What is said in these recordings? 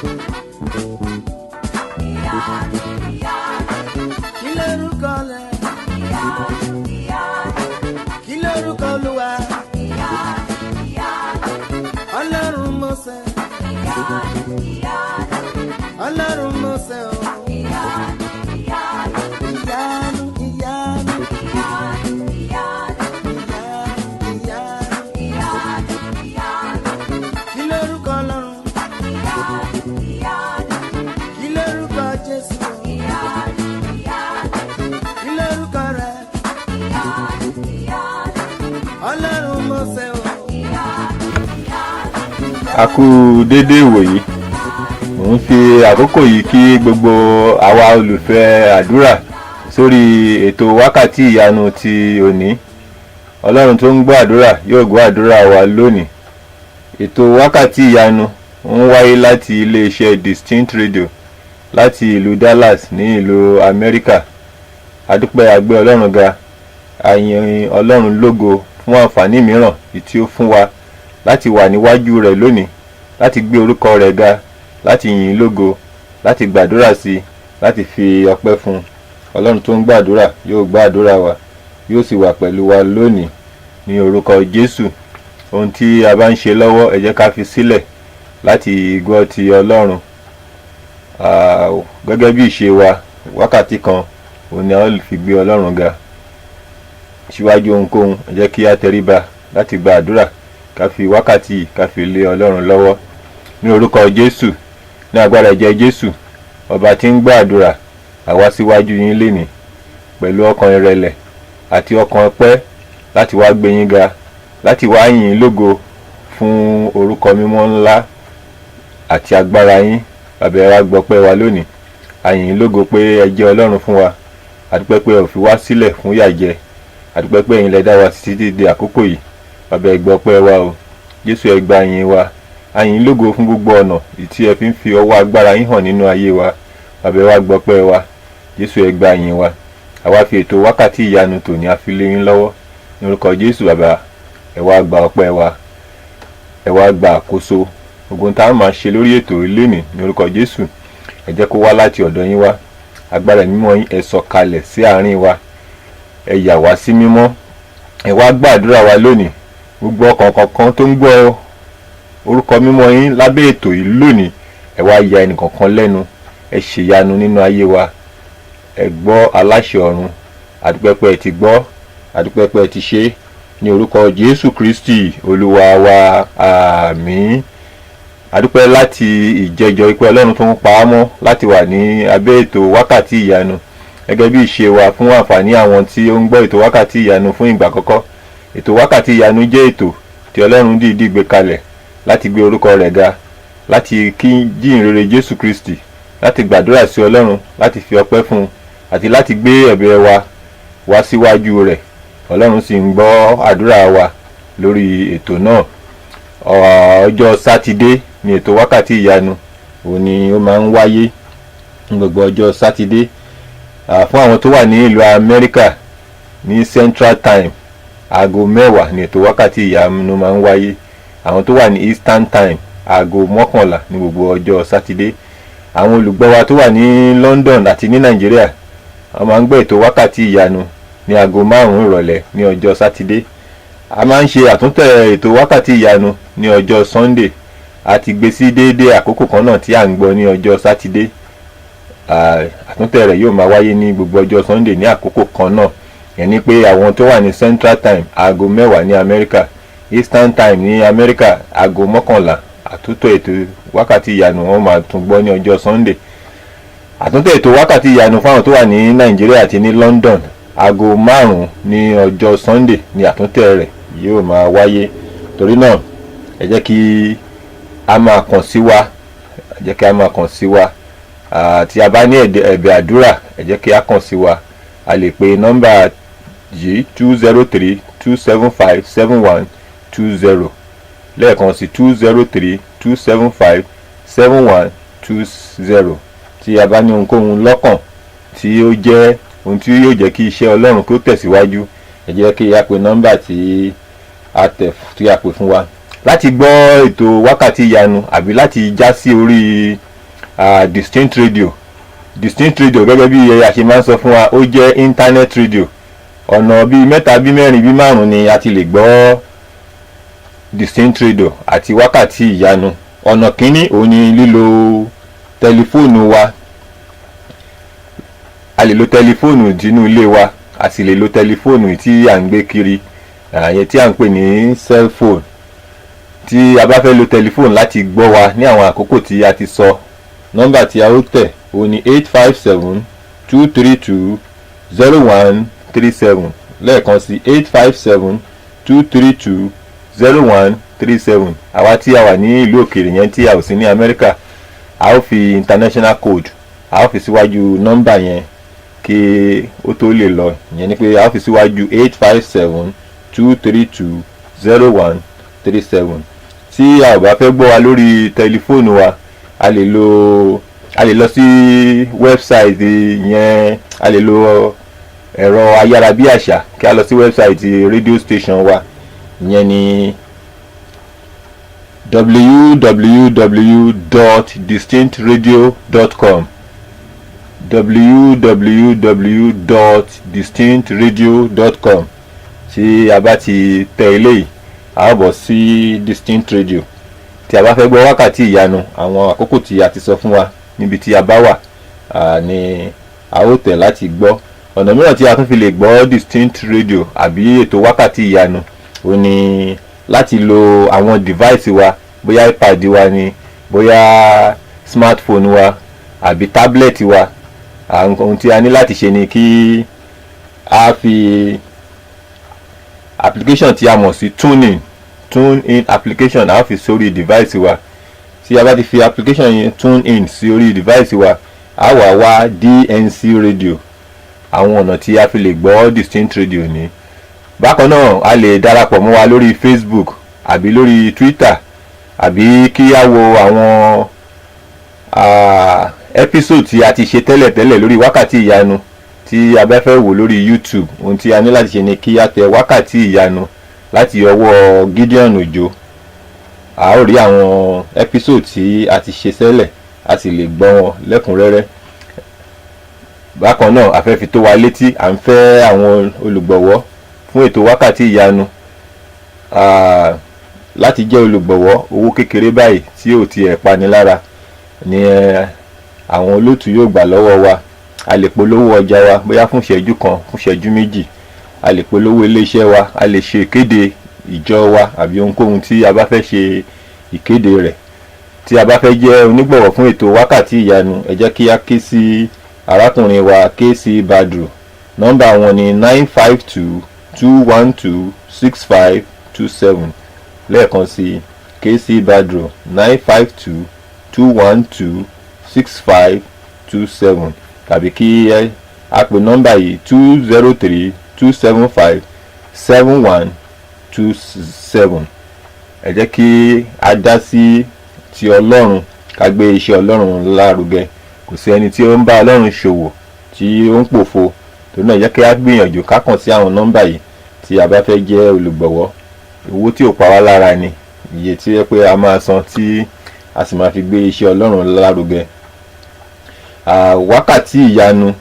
Ìyanu, ìyanu. Kí lórúkọ rẹ̀? Ìyanu, ìyanu. Kí lórúkọ Olúwa? Ìyanu, ìyanu. Ọlọ́run Mósè. Ìyanu, ìyanu. Ọlọ́run Mósè o. Ìyanu, ìyanu. Ìyanu, ìyanu. Ìyanu, ìyanu. Ìyanu, ìyanu. Ìyanu, ìyanu. Kí lórúkọ Ọlọ́run? Ìyanu, ìyanu. Kí lórúkọ Jésù? Ìyanu, ìyanu. Kí lórúkọ rẹ̀? Ìyanu, ìyanu. Ọlọ́run Mósè o. Ìyanu, ìyanu. A kú dédé ìwòyí. Mò ń fi àkókò yìí kí gbogbo àwa olùfẹ́ àdúrà sórí ètò Wákàtí Ìyanu ti òní. Ọlọ́run tó ń gbọ́ àdúrà yóò gbọ́ àdúrà wa lónìí. Ètò Wákàtí Ìyanu ń wáyé láti iléeṣẹ́ Distinct Radio láti ìlú Dallas ní ìlú Amẹ́ríkà. Adúpẹ́, àgbẹ̀ Ọlọ́run ga, àyìn Ọlọ́run lógo fún àǹfààní mìíràn tí ó fún wa láti wà níwájú rẹ̀ lónìí, láti gbé orúkọ rẹ̀ ga, láti yìn ín lógo, láti gbàdúrà sí i, láti fi ọpẹ́ fún un. Ọlọ́run tó ń gbàdúrà yóò gbàdúrà wa, yóò sì wà pẹ̀lú wa lónìí ní orúkọ Jésù. Ohun tí a bá ń ṣe lọ́wọ́, ẹ jẹ́ ká fi sílẹ̀ láti gbọ́ ti Ọlọ́run. Gẹ́gẹ́ bí ìṣe wa, wákàtí kan òun ni a ó fi gbé Ọlọ́run ga. Síwájú ohunkóhun, ẹ jẹ́ kí a tẹríba láti gba àdúrà, ká fi wákàtí yìí ká fi lé Ọlọ́run lọ́wọ́. Ní orúkọ Jésù, ní agbára ẹ̀jẹ̀ Jésù, ọba tí ń gbọ́ àdúrà, àwa síwájú yín lénìí pẹ̀lú ọkàn ìrẹ̀lẹ̀ àti ọkàn ọpẹ́ láti wá gbé yín ga, láti wá yìn yín lógo fún orúkọ mímọ́ ńlá àti agbára yín. Bàbá, ẹ wá gbọpẹ́ wa lónìí. A yìn yín lógo pé ẹ jẹ́ Ọlọ́run fún wa. Àdúpẹ́ pé ẹ ò fi wá sílẹ̀ fún ìyà jẹ. Àdúpẹ́ pé ẹ̀yin lẹ dá wa títí di àkókò yìí. Bàbá, ẹ gbọpẹ́ wa o. Jésù, ẹ gba ìyìn wa. A yìn yín lógo fún gbogbo ọ̀nà tí ẹ fi ń fi ọwọ́ agbára yín hàn nínú ayé wa. Bàbá, ẹ wá gbọpẹ́ wa. Jésù, ẹ gba ìyìn wa. Àwa fi ètò Wákàtí Ìyanu tòní, a fi lé yín lọ́wọ́ ní orúkọ Jésù. Bàbá, ẹ wá gba ọpẹ́ wa, ẹ wá gba àkóso ogun tá a máa ṣe lórí ètò lénìí ní orúkọ Jésù. Ẹ jẹ́ kó wá láti ọ̀dọ̀ yín wá. Agbára mímọ́ yín, ẹ sọ̀kalẹ̀ sí àárín wa, ẹ yà wá sí mímọ́, ẹ wá gbàdúrà wa lónìí. Gbogbo ọkàn kọ̀ọ̀kan tó ń gbọ́ orúkọ mímọ́ yín lábẹ́ ètò yìí lónìí, ẹ wá ya ẹnìkọ̀ọ̀kan lẹ́nu, ẹ ṣèyanu nínú ayé wa. Ẹ gbọ́, aláṣẹ ọ̀run. Àdúpẹ́pẹ́ ẹ ti gbọ́, àdúpẹ́pẹ́ ẹ ti ṣe, ní orúkọ Jésù Kristi Olúwa wa, àmín. Àdúpẹ́ láti ìjẹjọ ìpè Ọlọ́run tó ń pa á mọ́ láti wà ní abẹ́ ètò Wákàtí Ìyanu. Gẹ́gẹ́ bí ìṣe wa, fún àǹfààní àwọn tí ó ń gbọ́ ètò Wákàtí Ìyanu fún ìgbà àkọ́kọ́, ètò Wákàtí Ìyanu jẹ́ ètò tí Ọlọ́run dìídì gbé kalẹ̀ láti gbé orúkọ rẹ̀ ga, láti kí jíhìnrere Jésù Kristi, láti gbàdúrà sí Ọlọ́run, láti fi ọpẹ́ fún un àti láti gbé ẹ̀bẹ̀ wa wá síwájú rẹ̀. Ọlọ́run sì ń gbọ́ àdúrà wa lórí ètò náà. Ọjọ́ Sátidé ni ètò Wákàtí Ìyanu òun ni ó máa ń wáyé, ní gbogbo ọjọ́ Sátidé. Fún àwọn tó wà ní ìlú Amẹ́ríkà ní Central Time, aago 10 ní ètò Wákàtí Ìyanu máa ń wáyé. Àwọn tó wà ní Eastern Time, aago 11 ní gbogbo ọjọ́ Sátidé. Àwọn olùgbọ́ wa tó wà ní London àti ní Nàìjíríà, wọ́n máa ń gbọ́ ètò Wákàtí Ìyanu ní aago 5 ìrọ̀lẹ́ ní ọjọ́ Sátidé. A máa ń ṣe àtúntẹ̀ ètò Wákàtí Ìyanu ní ọjọ́ Sunday. A ti gbé sí déédéé àkókò kan náà tí à ń gbọ́ ní ọjọ́ Sátidé. Àtúntẹ̀ rẹ̀ yóò máa wáyé ní gbogbo ọjọ́ Sunday ní àkókò kan náà, yẹn ni pé àwọn tó wà ní Central Time, aago 10 ní Amẹ́ríkà, Eastern Time ní Amẹ́ríkà, aago 11, àtúntò ètò Wákàtí Ìyanu wọn máa tún gbọ́ ní ọjọ́ Sunday. Àtúntò ètò Wákàtí Ìyanu fáwọn tó wà ní Nàìjíríà àti ní London, aago 5 ní ọjọ́ Sunday ní àtúntẹ̀ rẹ̀ yóò máa wáyé. Torí náà, ẹ jẹ́ kí a máa kàn sí wa, ẹ jẹ́ kí a máa kàn sí wa. Tí a bá ní ẹ̀bẹ̀ àdúrà, ẹ jẹ́ kí a kàn sí wa. A lè pe nọ́mbà yìí: 203-275-7120. Lẹ́ẹ̀kan sí: 203-275-7120. Tí a bá ní ohunkóhun lọ́kàn tí ó jẹ́ ohun tí yóò jẹ́ kí iṣẹ́ Ọlọ́run kó tẹ̀síwájú, ẹ jẹ́ kí a pe nọ́mbà tí a tẹ̀ tí a pè fún wa láti gbọ́ ètò Wákàtí Ìyanu àbí láti já sí orí Distinct Radio. Distinct Radio, gẹ́gẹ́ bí a ṣe máa ń sọ fún wa, ó jẹ́ internet radio. Ọ̀nà bíi mẹ́ta, bíi mẹ́rin, bíi márùn-ún ni a ti lè gbọ́ Distinct Radio àti Wákàtí Ìyanu. Ọ̀nà kínní òun ni lílo tẹlifóònù wa. A lè lo tẹlifóònù tinú ilé wa, a sì lè lo tẹlifóònù tí à ń gbé kiri, àyẹn tí à ń pè ní cell phone. Tí a bá fẹ́ lo tẹlifóònù láti gbọ́ wa ní àwọn àkókò tí a ti sọ, nọ́mbà tí a ó tẹ̀ òun ni 857 232 0137. Lẹ́ẹ̀kan sí, 857 232 0137. Àwa tí a wà ní ìlú òkèèrè yẹn, tí a ò sí ní Amẹ́ríkà, a ó fi international code, a ó fi síwájú nọ́mbà yẹn kí ó tó lè lọ. Ìyẹn ni pé a ó fi síwájú 857 232 0137. Tí a ò bá fẹ́ gbọ́ wa lórí tẹlifóònù wa, a lè lọ sí website yẹn. A lè lo ẹ̀rọ ayárabíàṣá kí a lọ sí website radio station wa. Ìyẹn ni www.distinctradio.com, www.distinctradio.com. Tí a bá ti tẹ eléyìí, a ó bọ̀ sí Distinct Radio. Tí a bá fẹ́ gbọ́ Wákàtí Ìyanu, àwọn àkókò tí a ti sọ fún wa níbi tí a bá wà ni a ó tẹ̀ láti gbọ́. Ọ̀nà mìíràn tí a tún fi lè gbọ́ Distinct Radio àbí ètò Wákàtí Ìyanu ó ní láti lo àwọn device wa, bóyá iPad wa ni, bóyá smartphone wa àbí tablet wa. Ohun tí a ní láti ṣe ni kí a fi application tí a mọ̀ sí TuneIn, TuneIn application, a fi sórí device wa. Tí a bá ti fi application yẹn, TuneIn, sí orí device wa, a wà wá DNC Radio. Àwọn ọ̀nà tí a fi lè gbọ́ Distinct Radio ní. Bákan náà, a lè darapọ̀ mọ́ wa lórí Facebook àbí lórí Twitter, àbí kí a wo àwọn episode tí a ti ṣe tẹ́lẹ̀tẹ́lẹ̀ lórí Wákàtí Ìyanu. Tí a bá fẹ́ wò lórí YouTube, ohun tí a ní láti ṣe ni kí a tẹ Wákàtí Ìyanu láti ọwọ́ Gideon Òjó. A ó rí àwọn episode tí a ti ṣe sẹ́lẹ̀, a sì lè gbọ́ wọn lẹ́kùnrẹ́rẹ́. Bákan náà, a fẹ́ fi tó wa létí, à ń fẹ́ àwọn olùgbọ̀wọ́ fún ètò Wákàtí Ìyanu. Láti jẹ́ olùgbọ̀wọ́, owó kékeré báyìí tí ò tiẹ̀ pani lára ni àwọn olóòtú yóò gbà lọ́wọ́ wa. A lè polówó ọjà wa, bóyá fún ìṣẹ́jú kan, fún ìṣẹ́jú 2. A lè polówó iléeṣẹ́ wa, a lè ṣe ìkéde ìjọ wa àbí ohunkóhun tí a bá fẹ́ ṣe ìkéde rẹ̀. Tí a bá fẹ́ jẹ́ onígbọ̀wọ́ fún ètò Wákàtí Ìyanu, ẹ jẹ́ kí a ké sí arákùnrin wa KC Badru. Nọ́mbà wọn ni 952 212 6527. Lẹ́ẹ̀kan sí, KC Badru, 952 212 6527, tàbí kí ẹ a pè nọ́mbà yìí, 203 275 7127. Ẹ jẹ́ kí a dá sí ti Ọlọ́run, ká gbé iṣẹ́ Ọlọ́run lárugẹ. Kò sí ẹni tí ó ń bá Ọlọ́run ṣòwò tí ó ń pòfo. Torí náà, jẹ́ kí a gbìyànjú ká kàn sí àwọn nọ́mbà yìí tí a bá fẹ́ jẹ́ olùgbọ̀wọ́. Owó tí ò pa wá lára ni iye tí ó yẹ pé a máa san, tí a sì máa fi gbé iṣẹ́ Ọlọ́run lárugẹ. Wákàtí Ìyanu,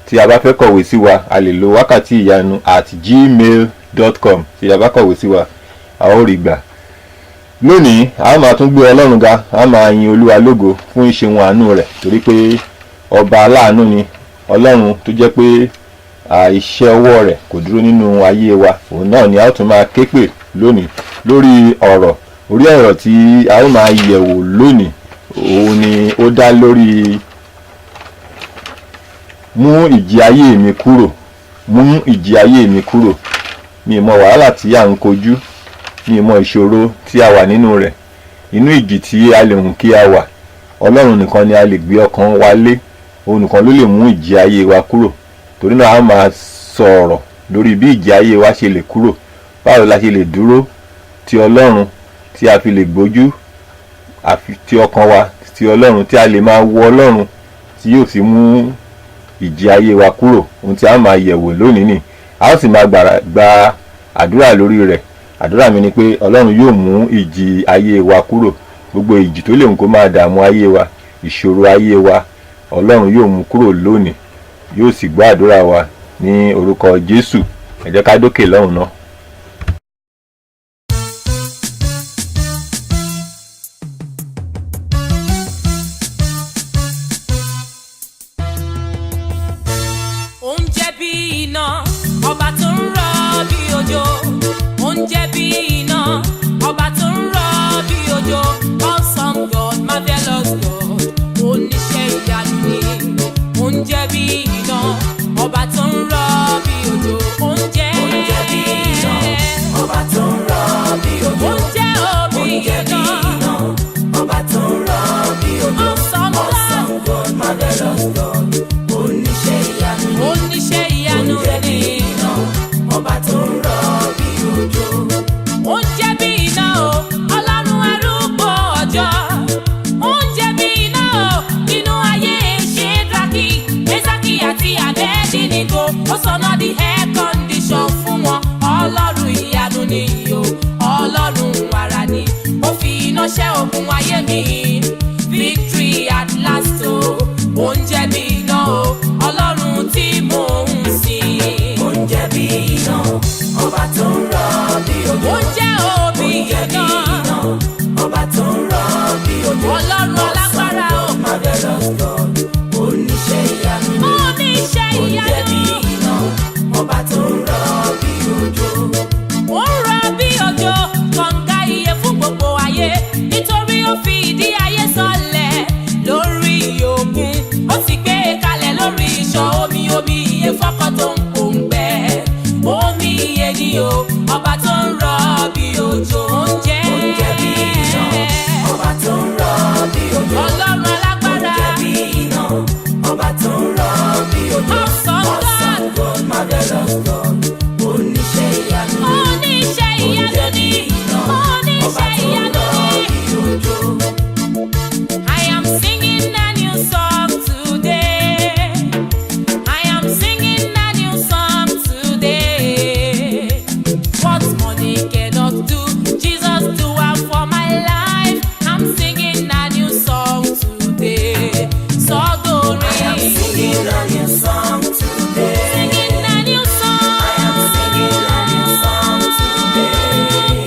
tí a bá fẹ́ kọ̀wé sí wa, a lè lo wákàtíìyanu@gmail.com. Tí a bá kọ̀wé sí wa, a ó rí gbà. Lónìí, a máa tún gbé Ọlọ́run ga, a máa yin Olúwa lógo fún ìṣeun àánú rẹ̀, torí pé ọba aláàánú ni Ọlọ́run tó jẹ́ pé iṣẹ́ ọwọ́ rẹ̀ kò dúró nínú ayé wa. Òun náà ni a ó tún máa ké pè lónìí. Lórí ọ̀rọ̀ orí ọ̀rọ̀ tí a ó máa yẹ̀wò lónìí, òun ni ó dá lórí "Mú ìjì ayé mi kúrò, mú ìjì ayé mi kúrò". Mi ì mọ wàhálà tí à ń kojú, mi ì mọ ìṣòro tí a wà nínú rẹ̀, inú ìjì tí a lè hùn kí a wà. Ọlọ́run nìkan ni a lè gbé ọkàn wa lé, òun nìkan ló lè mú ìjì ayé wa kúrò. Torí náà, a máa sọ̀rọ̀ lórí bí ìjì ayé wa ṣe lè kúrò, báwo la ṣe lè dúró ti Ọlọ́run, tí a fi lè gbójú àfi ti ọkàn wa ti Ọlọ́run, tí a lè máa wo Ọlọ́run tí yóò fi mú ìjì ayé wa kúrò. Ohun tí a máa yẹ̀wò lónìí ni a ó sì máa gba àdúrà lórí rẹ̀. Àdúrà mi ni pé Ọlọ́run yóò mú ìjì ayé wa kúrò, gbogbo ìjì tó lè mú kó máa dààmú ayé wa. Ìṣòro ayé wa, Ọlọ́run yóò mú kúrò lónìí, yóò sì gbọ́ àdúrà wa ní orúkọ Jésù. Ẹ jẹ́ ká dókè lọ́hùn náà. Oúnjẹ bí iná, ọba tó ń rọ̀ bí òjò. Oúnjẹ bí iná, ọba tó ń rọ̀ bí òjò. Awesome God, marvelous God, oníṣẹ́ ìyanu ni. Oúnjẹ bí iná, ọba tó ń rọ̀ bí òjò. Oúnjẹ Oúnjẹ bí iná, ọba tó ń rọ̀ bí òjò. Oúnjẹ òbí Oúnjẹ bí iná, iná, ọba tó ń rọ̀ bí òjò. Awesome God, Awesome God, marvelous God, oníṣẹ́ ìyanu ni. Oníṣẹ́ ìyanu Oúnjẹ bí ni. iná, ọba tó ń rọ̀ bí òjò. Oúnjẹ bí iná o, Ọlọ́run arúgbó ọjọ́. Oúnjẹ bí iná o, nínú ayé Ṣédraki, Mẹ́sàkì àti Abẹ́dínígò. Ó sọnà di air condition fún wọn. Ọlọ́run ìyanu ni o, Ọlọ́run ara ni. Ó fi iná ṣẹ́ ogun ayé mi. Victory at last o, oúnjẹ bí iná o, Ọlọ́run tí mò ń sìn. Oúnjẹ bí iná, ọba tó ń rọ̀ bí òjò. Oúnjẹ òbí Oúnjẹ bí iná. iná, ọba tó ń rọ̀ bí òjò. Ọlọ́run alágbára o. Marvelous God, oníṣẹ́ ìyanu ni. Oníṣẹ́ Oúnjẹ bí ìyanu. iná, ọba tó ń rọ̀ bí òjò. Ó ń rọ̀ bí òjò, kànga iye fún gbogbo ayé. Nítorí ó fi ìdí ayé sọlẹ̀ lórí òkun. Ó sì gbé e kalẹ̀ lórí ìṣàn omi, omi iye fọ́kàn tó ń pòǹgbẹ. Omi iye ni o, ọba tó ń rọ̀ bí òjò. Oúnjẹ Oúnjẹ bí iná, ọba tó ń rọ̀ bí òjò. Ọlọ́run alágbára. Oúnjẹ bí iná, ọba tó ń rọ̀ bí òjò. Awesome God. Awesome God, marvelous God, oníṣẹ́ ìyanu ni. Oníṣẹ́ ìyanu Oúnjẹ ni. bí iná, ọba Oníṣẹ́ tó ń ìyanu rọ̀ ni. bí òjò. I am singing a new song today. I am singing a new song today. What money cannot do, Jesus do am for my life. I'm singing a new song today. Sọgori. I am singing a new song today. Singing a new song I am singing a new song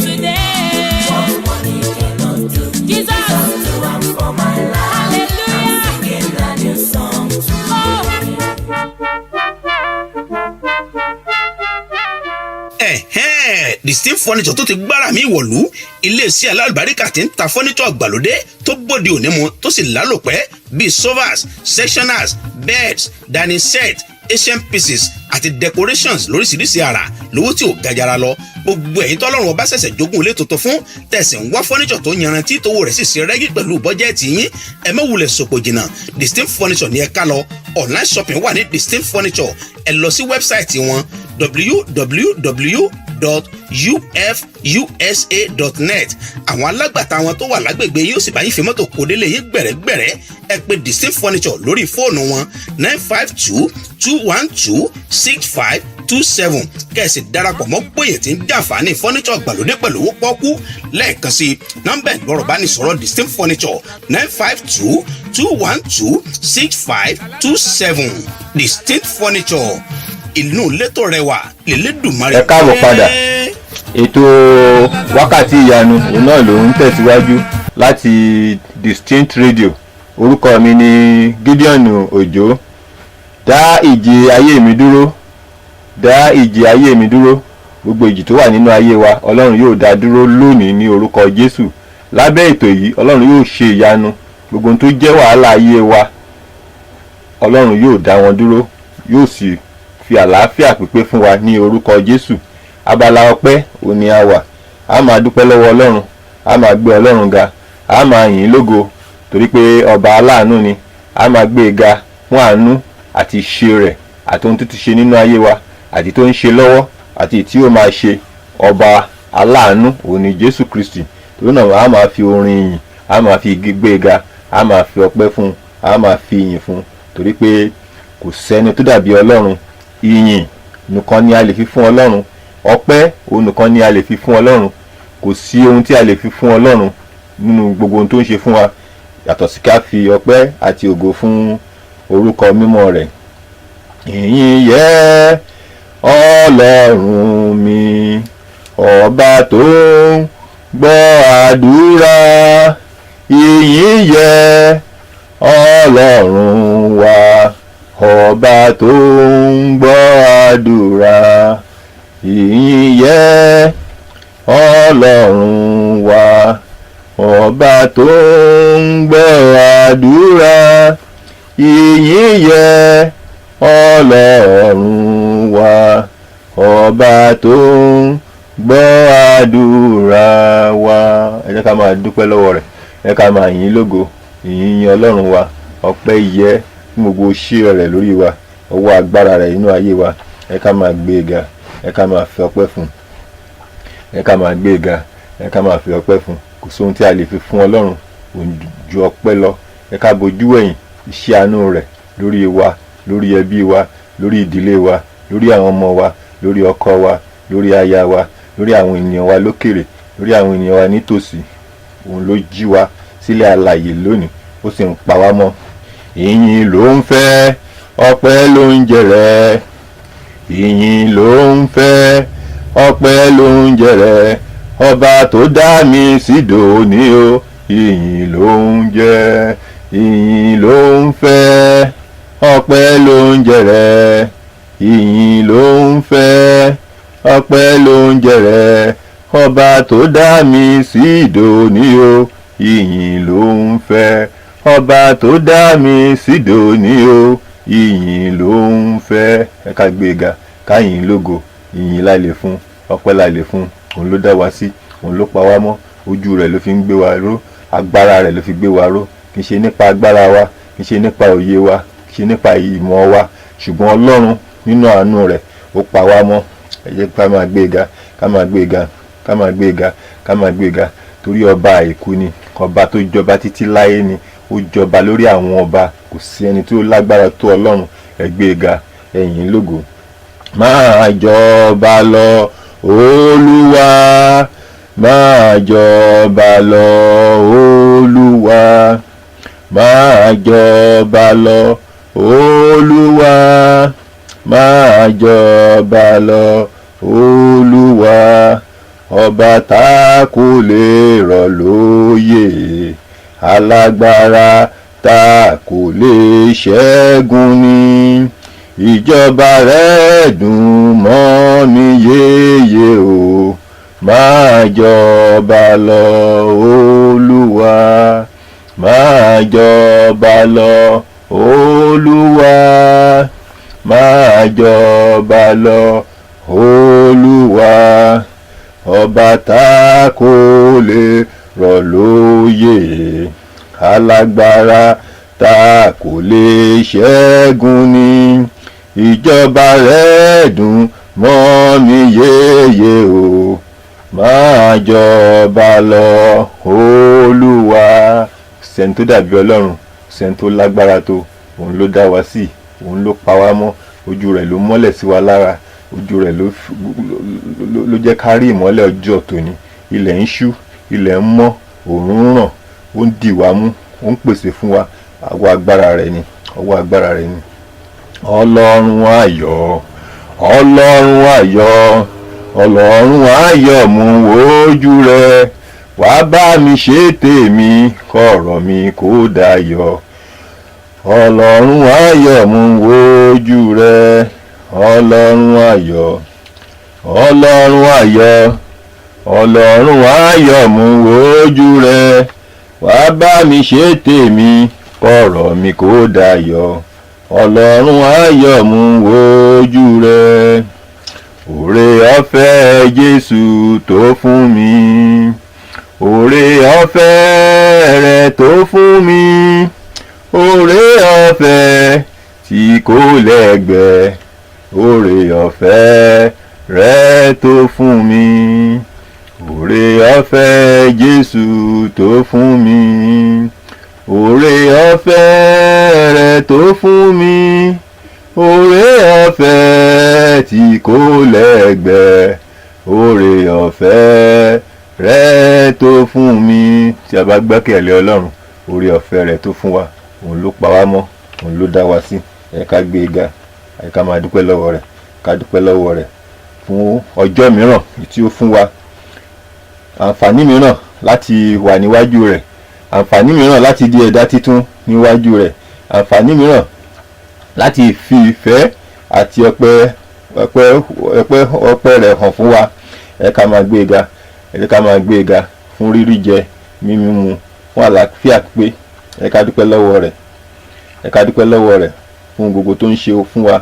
today. today. What money cannot do, Jesus. do am for my life. Hallelujah. Singing a new song today. Oh. Ẹ̀hẹ́n, Distinct Furniture tó ti gbára mi wọ̀lú, iléeṣẹ́ alálùbáríkà tí ń ta furniture gbàlódé tó bóde òní mu tó sì lálòpẹ́ bíi sofas, sectionals, beds, dining set, asian pieces àti decorations lóríṣiríṣi àrà lówó tí ò gajara lọ. Gbogbo ẹ̀yin tọ́lọ́run ọba ṣẹ̀ṣẹ̀ jogún ilé tuntun fún, tẹ̀sí ń wá furniture tó yanrantí, tówó rẹ̀ sì ṣe rẹ́gí pẹ̀lú bọ́jẹ́ẹ̀tì yín, ẹ má wulẹ̀ sòpò jìnnà. Distinct Furniture ní ẹ ká lọ. Online shopping wà ní Distinct Furniture. Ẹ lọ sí website wọn, www.ufusa.net. Àwọn alágbàtà wọn tó wà lágbègbè yóò sì bá yín fi mọ́tò kó délé yín gbẹ̀rẹ́gbẹ̀rẹ́. Ẹ pè Distinct Furniture lórí fóònù wọn, 952-212-6527, kẹ̀sì darapọ̀ mọ́ gbòye tí ń jàǹfààní furniture gbàlódé pẹ̀lú owó pọ́kú. Lẹ́ẹ̀kan sí, nọ́mbà ìgbọ́rọ̀ bá ní sọ̀rọ̀ Distinct Furniture, 952-212-6527. Distinct Furniture, ìlú létò rẹwà lélẹ́dùnmarè. Ẹ káàbọ̀ padà. Ètò Wákàtí Ìyanu òun náà ló ń tẹ̀síwájú láti Distinct Radio. Orúkọ mi ni Gideon Òjó. Dá ìjì ayé mi dúró, dá ìjì ayé mi dúró. Gbogbo ìjì tó wà nínú ayé wa, Ọlọ́run yóò dá dúró lónìí ní orúkọ Jésù. Lábẹ́ ètò yìí, Ọlọ́run yóò ṣe ìyanu. Gbogbo ohun tó jẹ́ wàhálà ayé wa, Ọlọ́run yóò dá wọn dúró, yóò sì fi àlàáfíà pípé fún wa ní orúkọ Jésù. Abala ọpẹ́ òní a wà. A máa dúpẹ́ lọ́wọ́ Ọlọ́run, a máa gbé Ọlọ́run ga, a máa yìn ín lógo torí pé ọba aláàánú ni. A máa gbé e ga fún àánú àti ìṣe rẹ̀ àti ohun tó ti ṣe nínú ayé wa àti tó ń ṣe lọ́wọ́ àti tí ó máa ṣe. Ọba aláàánú òní Jésù Kristi. Torí náà, a máa fi orin ìyìn, a máa fi igi gbé e ga, a máa fi ọpẹ́ fún un, a máa fi ìyìn fún un torí pé kò sẹ́ni tó dàbí Ọlọ́run. Ìyìn nìkan ni a lè fi fún Ọlọ́run, ọpẹ́ òun nìkan ni a lè fi fún Ọlọ́run. Kò sí ohun tí a lè fi fún Ọlọ́run nínú gbogbo ohun tó ń ṣe fún wa. Yàtọ̀ sí ká fi ọpẹ́ àti ògo fún orúkọ mímọ́ rẹ̀. Ìyìn yẹ Ọlọ́run mi, ọba tó ń gbọ́ àdúrà. Ìyìn yẹ Ọlọ́run wa, ọba tó ń gbọ́ àdúrà. Ìyìn yẹ Ọlọ́run wa, ọba tó ń gbọ́ àdúrà. Ìyìn yẹ Ọlọ́run wa, ọba tó ń gbọ́ àdúrà wa. Ẹ jẹ́ ká máa dúpẹ́ lọ́wọ́ rẹ̀, ẹ ká máa yìn ín lógo. Ìyìn yìn Ọlọ́run wa, ọpẹ́ yẹ fún gbogbo iṣẹ́ rẹ̀ lórí wa, ọwọ́ agbára rẹ̀ nínú ayé wa. Ẹ ká máa gbé e ga, ẹ ká máa fi ọpẹ́ fún un, ẹ ká máa gbé e ga, ẹ ká máa fi ọpẹ́ fún un. Kò sóhun tí a lè fi fún Ọlọ́run òun ju ọpẹ́ lọ. Ẹ ká bojú wẹ̀yìn iṣẹ́ àánú rẹ̀ lórí wa, lórí ẹbí wa, lórí ìdílé wa, lórí àwọn ọmọ wa, lórí ọkọ wa, lórí aya wa, lórí àwọn ènìyàn wa lókèrè, lórí àwọn ènìyàn wa nítòsí. Òun ló jí wa sílẹ̀ alààyè lónìí, ó sì ń pa wá mọ́. Ìyìn ló ń fẹ́, ọpẹ́ ló ń jẹrẹ. Ìyìn ló ń fẹ́, ọpẹ́ ló ń jẹrẹ. Ọba tó dá mi sí dòní o, ìyìn ló ń jẹ. Ìyìn ló ń fẹ́, ọpẹ́ ló ń jẹrẹ. Ìyìn ló ń fẹ́, ọpẹ́ ló ń jẹrẹ. Ọba tó dá mi sí dòní o, ìyìn ló ń fẹ́. Ọba tó dá mi sí dòní o, ìyìn ló ń fẹ́. Ẹ ká gbé e ga, ká yìn ín lógo. Ìyìn la lè fún, ọpẹ́ la lè fún. Òun ló dá wa sí, òun ló pa wá mọ́. Ojú rẹ̀ ló fi ń gbé wa ró, agbára rẹ̀ ló fi gbé wa ró. Kì í ṣe nípa agbára wa, kì í ṣe nípa òye wa, kì í ṣe nípa ìmọ̀ wa, ṣùgbọ́n Ọlọ́run nínú àánú rẹ̀ ó pa wá mọ́. Ẹ jẹ́ ká máa gbé e ga, ká máa gbé e ga, ká máa gbé e ga, ká máa gbé e ga, torí ọba àìkú ni, ọba tó jọba títí láé ni. Ó jọba lórí àwọn ọba. Kò sí ẹni tó lágbára tó Ọlọ́run. Ẹ gbé e ga, ẹ yìn ín lógo. Máa jọba lọ, Olúwa, máa jọba lọ, Olúwa, máa jọba lọ, Olúwa, máa jọba lọ, Olúwa. Ọba tá kò lè rọ̀ lóyè, alágbára tá kò lè ṣẹ́gun ni. Ìjọba rẹ̀ dùn mọ́ mi yéye o, máa jọba lọ, Olúwa, máa jọba lọ, Olúwa, máa jọba lọ, Olúwa. Ọba tá kò lè rọ̀ lóyè, alágbára tá kò lè ṣẹ́gun ni. Ìjọba rẹ̀ dùn mọ́ mi yéye o, máa jọba lọ, Olúwa. Sẹ́ni tó dàbí Ọlọ́run, sẹ́ni tó lágbára tó. Òun ló dá wa sí, òun ló pa wá mọ́. Ojú rẹ̀ ló mọ́lẹ̀ sí wa lára, ojú rẹ̀ ló jẹ́ ká rí ìmọ́lẹ̀ ọjọ́ tòní. Ilẹ̀ ń ṣú, ilẹ̀ ń mọ́, òòrùn ń ràn, ó ń dì wá mú, ó ń pèsè fún wa. Ọwọ́ agbára rẹ̀ ni, ọwọ́ agbára rẹ̀ ni. Ọlọ́run ayọ̀, Ọlọ́run ayọ̀, Ọlọ́run ayọ̀, mú ojú rẹ wá bá mi ṣe tèmi, kọ̀rọ̀ mi kó dayọ̀. Ọlọ́run ayọ̀, mú ojú rẹ. Ọlọ́run ayọ̀, Ọlọ́run ayọ̀, Ọlọ́run ayọ̀, mú ojú rẹ wá bá mi ṣe tèmi, kọ̀rọ̀ mi kó dayọ̀. Ọlọ́run ayọ̀, mú ojú rẹ. Òrè ọ̀fẹ́ Jésù tó fún mi, òrè ọ̀fẹ́ rẹ̀ tó fún mi, òrè ọ̀fẹ́ tí kò lẹ́gbẹ́, òrè ọ̀fẹ́ rẹ̀ tó fún mi, òrè ọ̀fẹ́ Jésù tó fún mi, òrè ọ̀fẹ́ rẹ̀ tó fún mi, òrè ọ̀fẹ́ tí kò lẹ́gbẹ́, òrè ọ̀fẹ́ rẹ̀ tó fún mi. Tí a bá gbẹ́kẹ̀lé Ọlọ́run, Oore ọ̀fẹ́ rẹ̀ tó fún wa, òun ló pa wá mọ́, òun ló dá wa sí. Ẹ ká gbé e ga, ẹ ká máa dúpẹ́ lọ́wọ́ rẹ̀, ká dúpẹ́ lọ́wọ́ rẹ̀ fún ọjọ́ mìíràn tí ó fún wa, àǹfààní mìíràn láti wà níwájú rẹ̀, àǹfààní mìíràn láti di ẹ̀dá títún níwájú rẹ̀, àǹfààní mìíràn láti fi ìfẹ́ àti ọpẹ́ rẹ̀ hàn fún wa. Ẹ ká máa gbé e ga, ẹ ká máa gbé e ga fún rírí jẹ, mímú mu, fún àlàáfíà pípé. Ẹ ká dúpẹ́ lọ́wọ́ rẹ̀, ẹ ká dúpẹ́ lọ́wọ́ rẹ̀ fún gbogbo tó ń ṣe fún wa.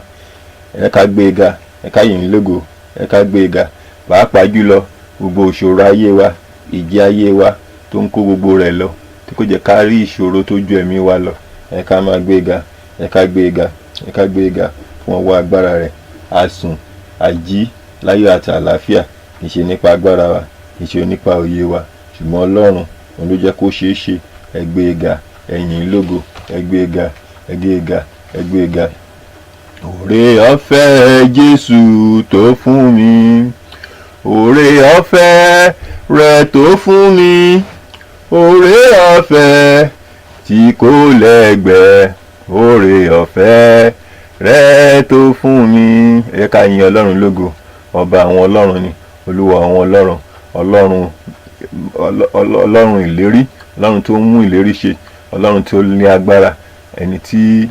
Ẹ ká gbé e ga, ẹ ká yìn ín lógo, ẹ ká gbé e ga, pàápàá jùlọ gbogbo ìṣòro ayé wa, ìjì ayé wa tó ń kó gbogbo rẹ̀ lọ, tí kò jẹ́ ká rí ìṣòro tó ju ẹ̀mí wa lọ. Ẹ ká máa gbé e ga, ẹ ká gbé e ga, ẹ ká gbé e ga fún ọwọ́ agbára rẹ̀. A sùn, a jí láyọ̀ àti àlàáfíà, kì í ṣe nípa agbára wa, kì í ṣe nípa òye wa, ṣùgbọ́n Ọlọ́run, òun ló jẹ́ kó ṣeé ṣe. Ẹ gbé e ga, ẹ yìn ín lógo, ẹ gbé e ga, ẹ gbé e ga, ẹ gbé e ga. Oore ọ̀fẹ́ Jésù tó fún mi, oore ọ̀fẹ́ rẹ̀ tó fún mi, oore ọ̀fẹ́ tí kò lẹ́gbẹ́, oore ọ̀fẹ́ rẹ̀ tó fún mi. Ẹ ká yin Ọlọ́run lógo. Ọba àwọn ọlọ́run ni, Olúwa àwọn ọlọ́run, Ọlọ́run, Ọlọ́run ìlérí, Ọlọ́run tó ń mú ìlérí ṣe, Ọlọ́run tó ní agbára, ẹni tí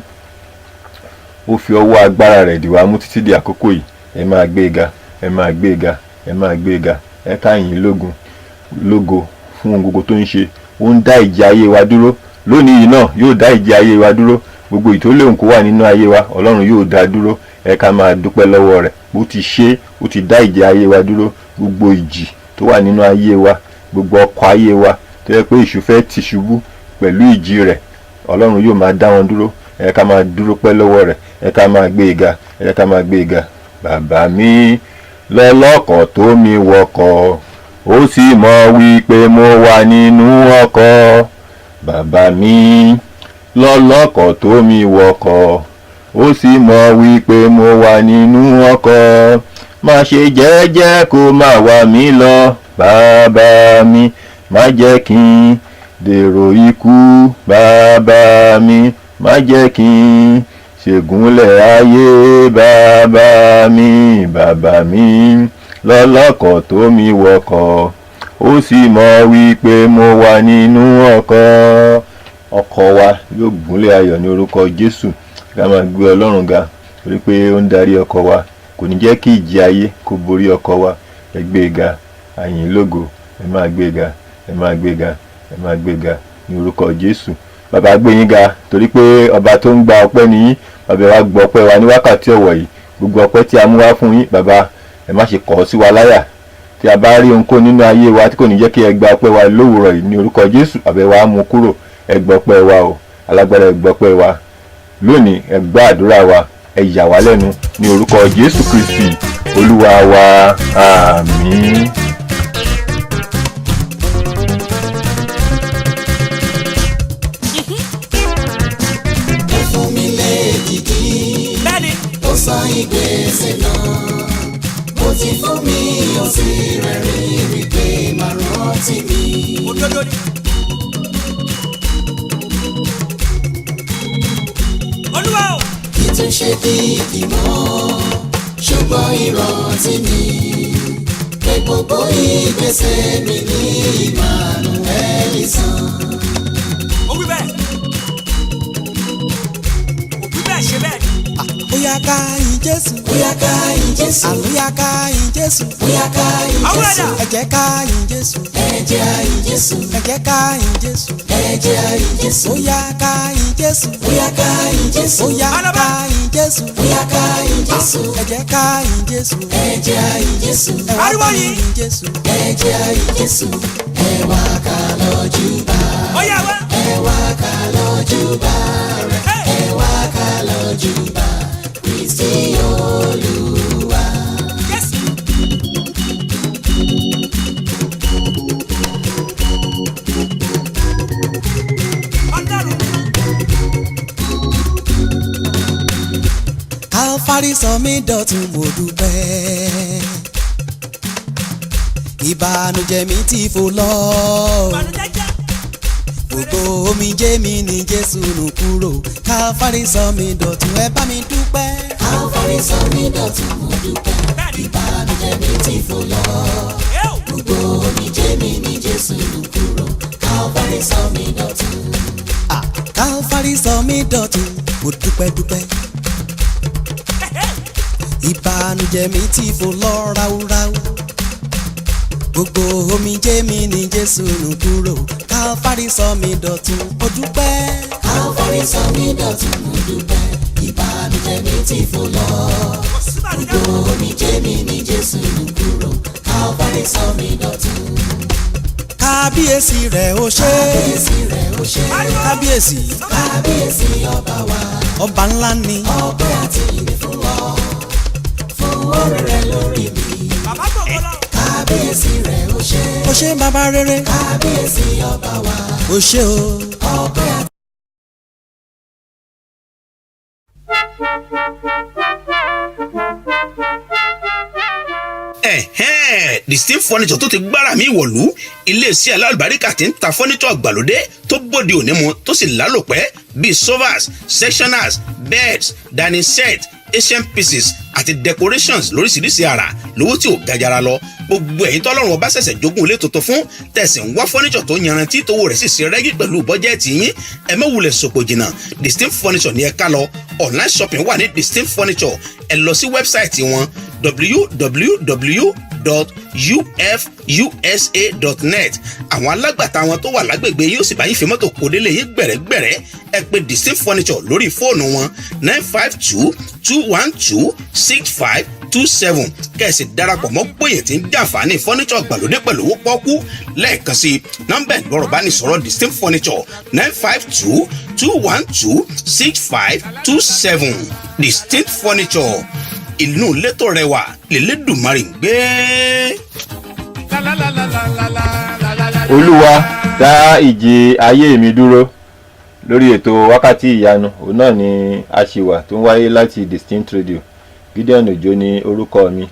ó fi ọwọ́ agbára rẹ̀ dì wá mú títí di àkókò yìí. Ẹ máa gbé e ga, ẹ máa gbé e ga, ẹ máa gbé e ga. Ẹ ká yìn ín lógun lógo fún ohun gbogbo tó ń ṣe. Ó ń dá ìjì ayé wa dúró lónìí yìí náà, yóò dá ìjì ayé wa dúró. Gbogbo ìtòlẹ́hùn kó wà nínú ayé wa, Ọlọ́run yóò dá dúró. Ẹ ká máa dúpẹ́ lọ́wọ́ rẹ̀ bó ti ṣe, ó ti dá ìjì ayé wa dúró. Gbogbo ìjì tó wà nínú ayé wa, gbogbo ọkọ̀ ayé wa tó yẹ pé èṣù fẹ́ tì ṣubú pẹ̀lú ìjì rẹ̀, Ọlọ́run yóò máa dá wọn dúró. Ẹ ká máa dúró pẹ́ lọ́wọ́ rẹ̀, ẹ ká máa gbé e ga, ẹ ká máa gbé e ga. Bàbá mi lọ́lọ́kọ̀ tó mi wọkọ̀, ó sì mọ̀ wípé mo wà nínú ọkọ̀. Bàbá mi lọ́lọ́kọ̀ tó mi wọkọ̀, ó sì mọ̀ wípé mo wà nínú ọkọ̀. Má ṣe jẹ́jẹ́ kó má wà mí lọ, bàbá mi, má jẹ́ kí n dèrò ikú, bàbá mi, má jẹ́ kí n ṣègúnlẹ̀ ayé, bàbá mi. Bàbá mi lọ́lọ́kọ̀ tó mi wọkọ̀, ó sì mọ̀ wípé mo wà nínú ọkọ̀. Ọkọ̀ wa yóò gúnlẹ̀ ayọ̀ ní orúkọ Jésù. Ká máa gbé Ọlọ́run ga torí pé ó ń darí ọkọ̀ wa, kò ní jẹ́ kí ìjì ayé kó borí ọkọ̀ wa. Ẹ gbé e ga, a yìn ín lógo, ẹ máa gbé e ga, ẹ máa gbé e ga, ẹ máa gbé e ga ní orúkọ Jésù. Bàbá, gbé yín ga torí pé ọba tó ń gba ọpẹ́ ni yín. Bàbá wa, gbọ́ ọpẹ́ wa ní wákàtí ọ̀wọ̀ yìí. Gbogbo ọpẹ́ tí a mú wá fún yín, bàbá, ẹ má ṣe kọ̀ ọ́ sí wa láyà. Tí a bá rí ohunkóhun nínú ayé wa tí kò ní jẹ́ kí ẹ gba ọpẹ́ wa lówùrọ̀ yìí, ní orúkọ Jésù, àbẹ̀ wa mú kúrò. Ẹ gbọ́ ọpẹ́ wa o, alágbára. Ẹ gbọ́ ọpẹ́ wa lónìí, ẹ gbọ́ àdúrà wa, ẹ yà wá lẹ́nu ní orúkọ Jésù Kristi Olúwa wa. Àmín. Ó fún mi léèdìdí. Bẹ́ẹ̀ni. Ó san ìgbésẹ̀ náà. Ó ti fún mi, ó sì rẹ́rìn wípé màá rántí mi. Òdodo ni. Olúwa o. Kì í tún ṣe dídì mọ́, ṣùgbọ́n ìrántí mi pé gbogbo ìgbésẹ̀ mi ní Emmanuel san. Ó wí bẹ́ẹ̀, ó wí bẹ́ẹ̀, ṣe bẹ́ẹ̀. Bóyá ká yin Jésù. Bóyá ká yin Jésù. Àlóyá ká yin Jésù. Bóyá ká yin Àwọn Jésù. ẹ̀dá. Ẹ jẹ́ ká yin Jésù. Ẹ jẹ́ á yin Jésù. Ẹ jẹ́ ká yin Jésù. Ẹ jẹ́ á yin Jésù. Bóyá ká yin Jésù. Bóyá ká yin Jésù. Bóyá ká yin Jésù. Bóyá ká yin Jésù. Ẹ jẹ́ ká yin Jésù. Ẹ jẹ́ á yin Jésù. Ẹ wá Ariwo bá yìí. yin Jésù. Ẹ jẹ́ á yin Jésù. Ẹ wá ká lọ júbà. Ó yá wá. Ẹ wá ká lọ júbà rẹ̀. Ẹ wá ká lọ júbà Kristi Olúwa. Jésù. Ọlọ́run. Calvary sọ mí dọ̀tun, mo dúpẹ́. Ìbànújẹ́ mi ti fò lọ. Ìbànújẹ́ jẹ́. Gbogbo omijé mi ní Jésù nù kúrò. Káfárí sọ mi dọ̀tun, ẹ bá mi dúpẹ́. Káfárí sọ mí dọ̀tun, mo dúpẹ́. Ìbànújẹ́ mi ti fò lọ. Gbogbo omijé mi ní Jésù nù kúrò. Káfárí sọ mí dọ̀tun. Ah, Káfárí sọ mí dọ̀tun, mo dúpẹ́ dúpẹ́. Ìbànújẹ́ mi ti fò lọ ráúráú. Gbogbo omijé mi ní Jésù nù kúrò. Káfárí sọ mi dọ̀tun, mo dúpẹ́. Káfárí sọ mí dọ̀tun, mo dúpẹ́. Ìbànújẹ́ mi ti fò lọ. Gbogbo omijé mi ní Jésù nù kúrò. Káfárí sọ mí dọ̀tun. Kábíyèsí rẹ̀ ó ṣe. Kábíyèsí rẹ̀ ó ṣe. Kábíyèsí. Kábíyèsí ọba wa. Ọba ńlá ni. Ọpẹ́ àti ìyìn fún ọ. Fún oore rẹ lórí mi. Kábíyèsí rẹ̀ ó ṣe. Ó ṣe bàbá rere. Kábíyèsí ọba wa. Ó ṣe o. Ọpẹ́ àti. Ẹ̀hẹ́n, Distinct Furniture tó ti gbára mi wọ̀lú, iléeṣẹ́ alálùbáríkà tí ń ta furniture ìgbàlódé tó bóde òní mu tó sì lálòpẹ́ bíi sofas, sectionals, beds, dining set, asian pieces àti decorations lóríṣiríṣi àrà lówó tí ò gajara lọ. Gbogbo ẹ̀yin tọ́lọ́run ọba ṣẹ̀ṣẹ̀ jogún ilé tuntun fún, tẹ̀sí ń wá furniture tó yanrantí, tówó rẹ̀ sì ṣe rẹ́gí pẹ̀lú bọ́jẹ́ẹ̀tì yín, ẹ má wulẹ̀ sòpò jìnnà. Distinct Furniture ní ẹ ká lọ. Online shopping wà ní Distinct Furniture. Ẹ lọ sí website wọn, www.ufusa.net. Àwọn alágbàtà wọn tó wà lágbègbè yóò sì bá yín fi mọ́tò kó délé yín gbẹ̀rẹ́gbẹ̀rẹ́. Ẹ pè Distinct Furniture lórí fóònù wọn, 952-212-6527, kẹ́ sì darapọ̀ mọ́ gbòyè tí ń jàǹfààní furniture gbàlódé pẹ̀lú owó pọ́kú. Lẹ́ẹ̀kan sí nọ́mbà ẹ̀rọ ìbánisọ̀rọ̀ Distinct Furniture, 952-212-6527. Distinct Furniture, inú létò rẹwà lélẹ́dùnmarè ń gbé. Olúwa, dá ìjì ayé mi dúró. Lórí ètò Wákàtí Ìyanu òun náà ni a ṣì wà, tó ń wáyé láti Distinct Radio. Gideon Òjó ní orúkọ mi.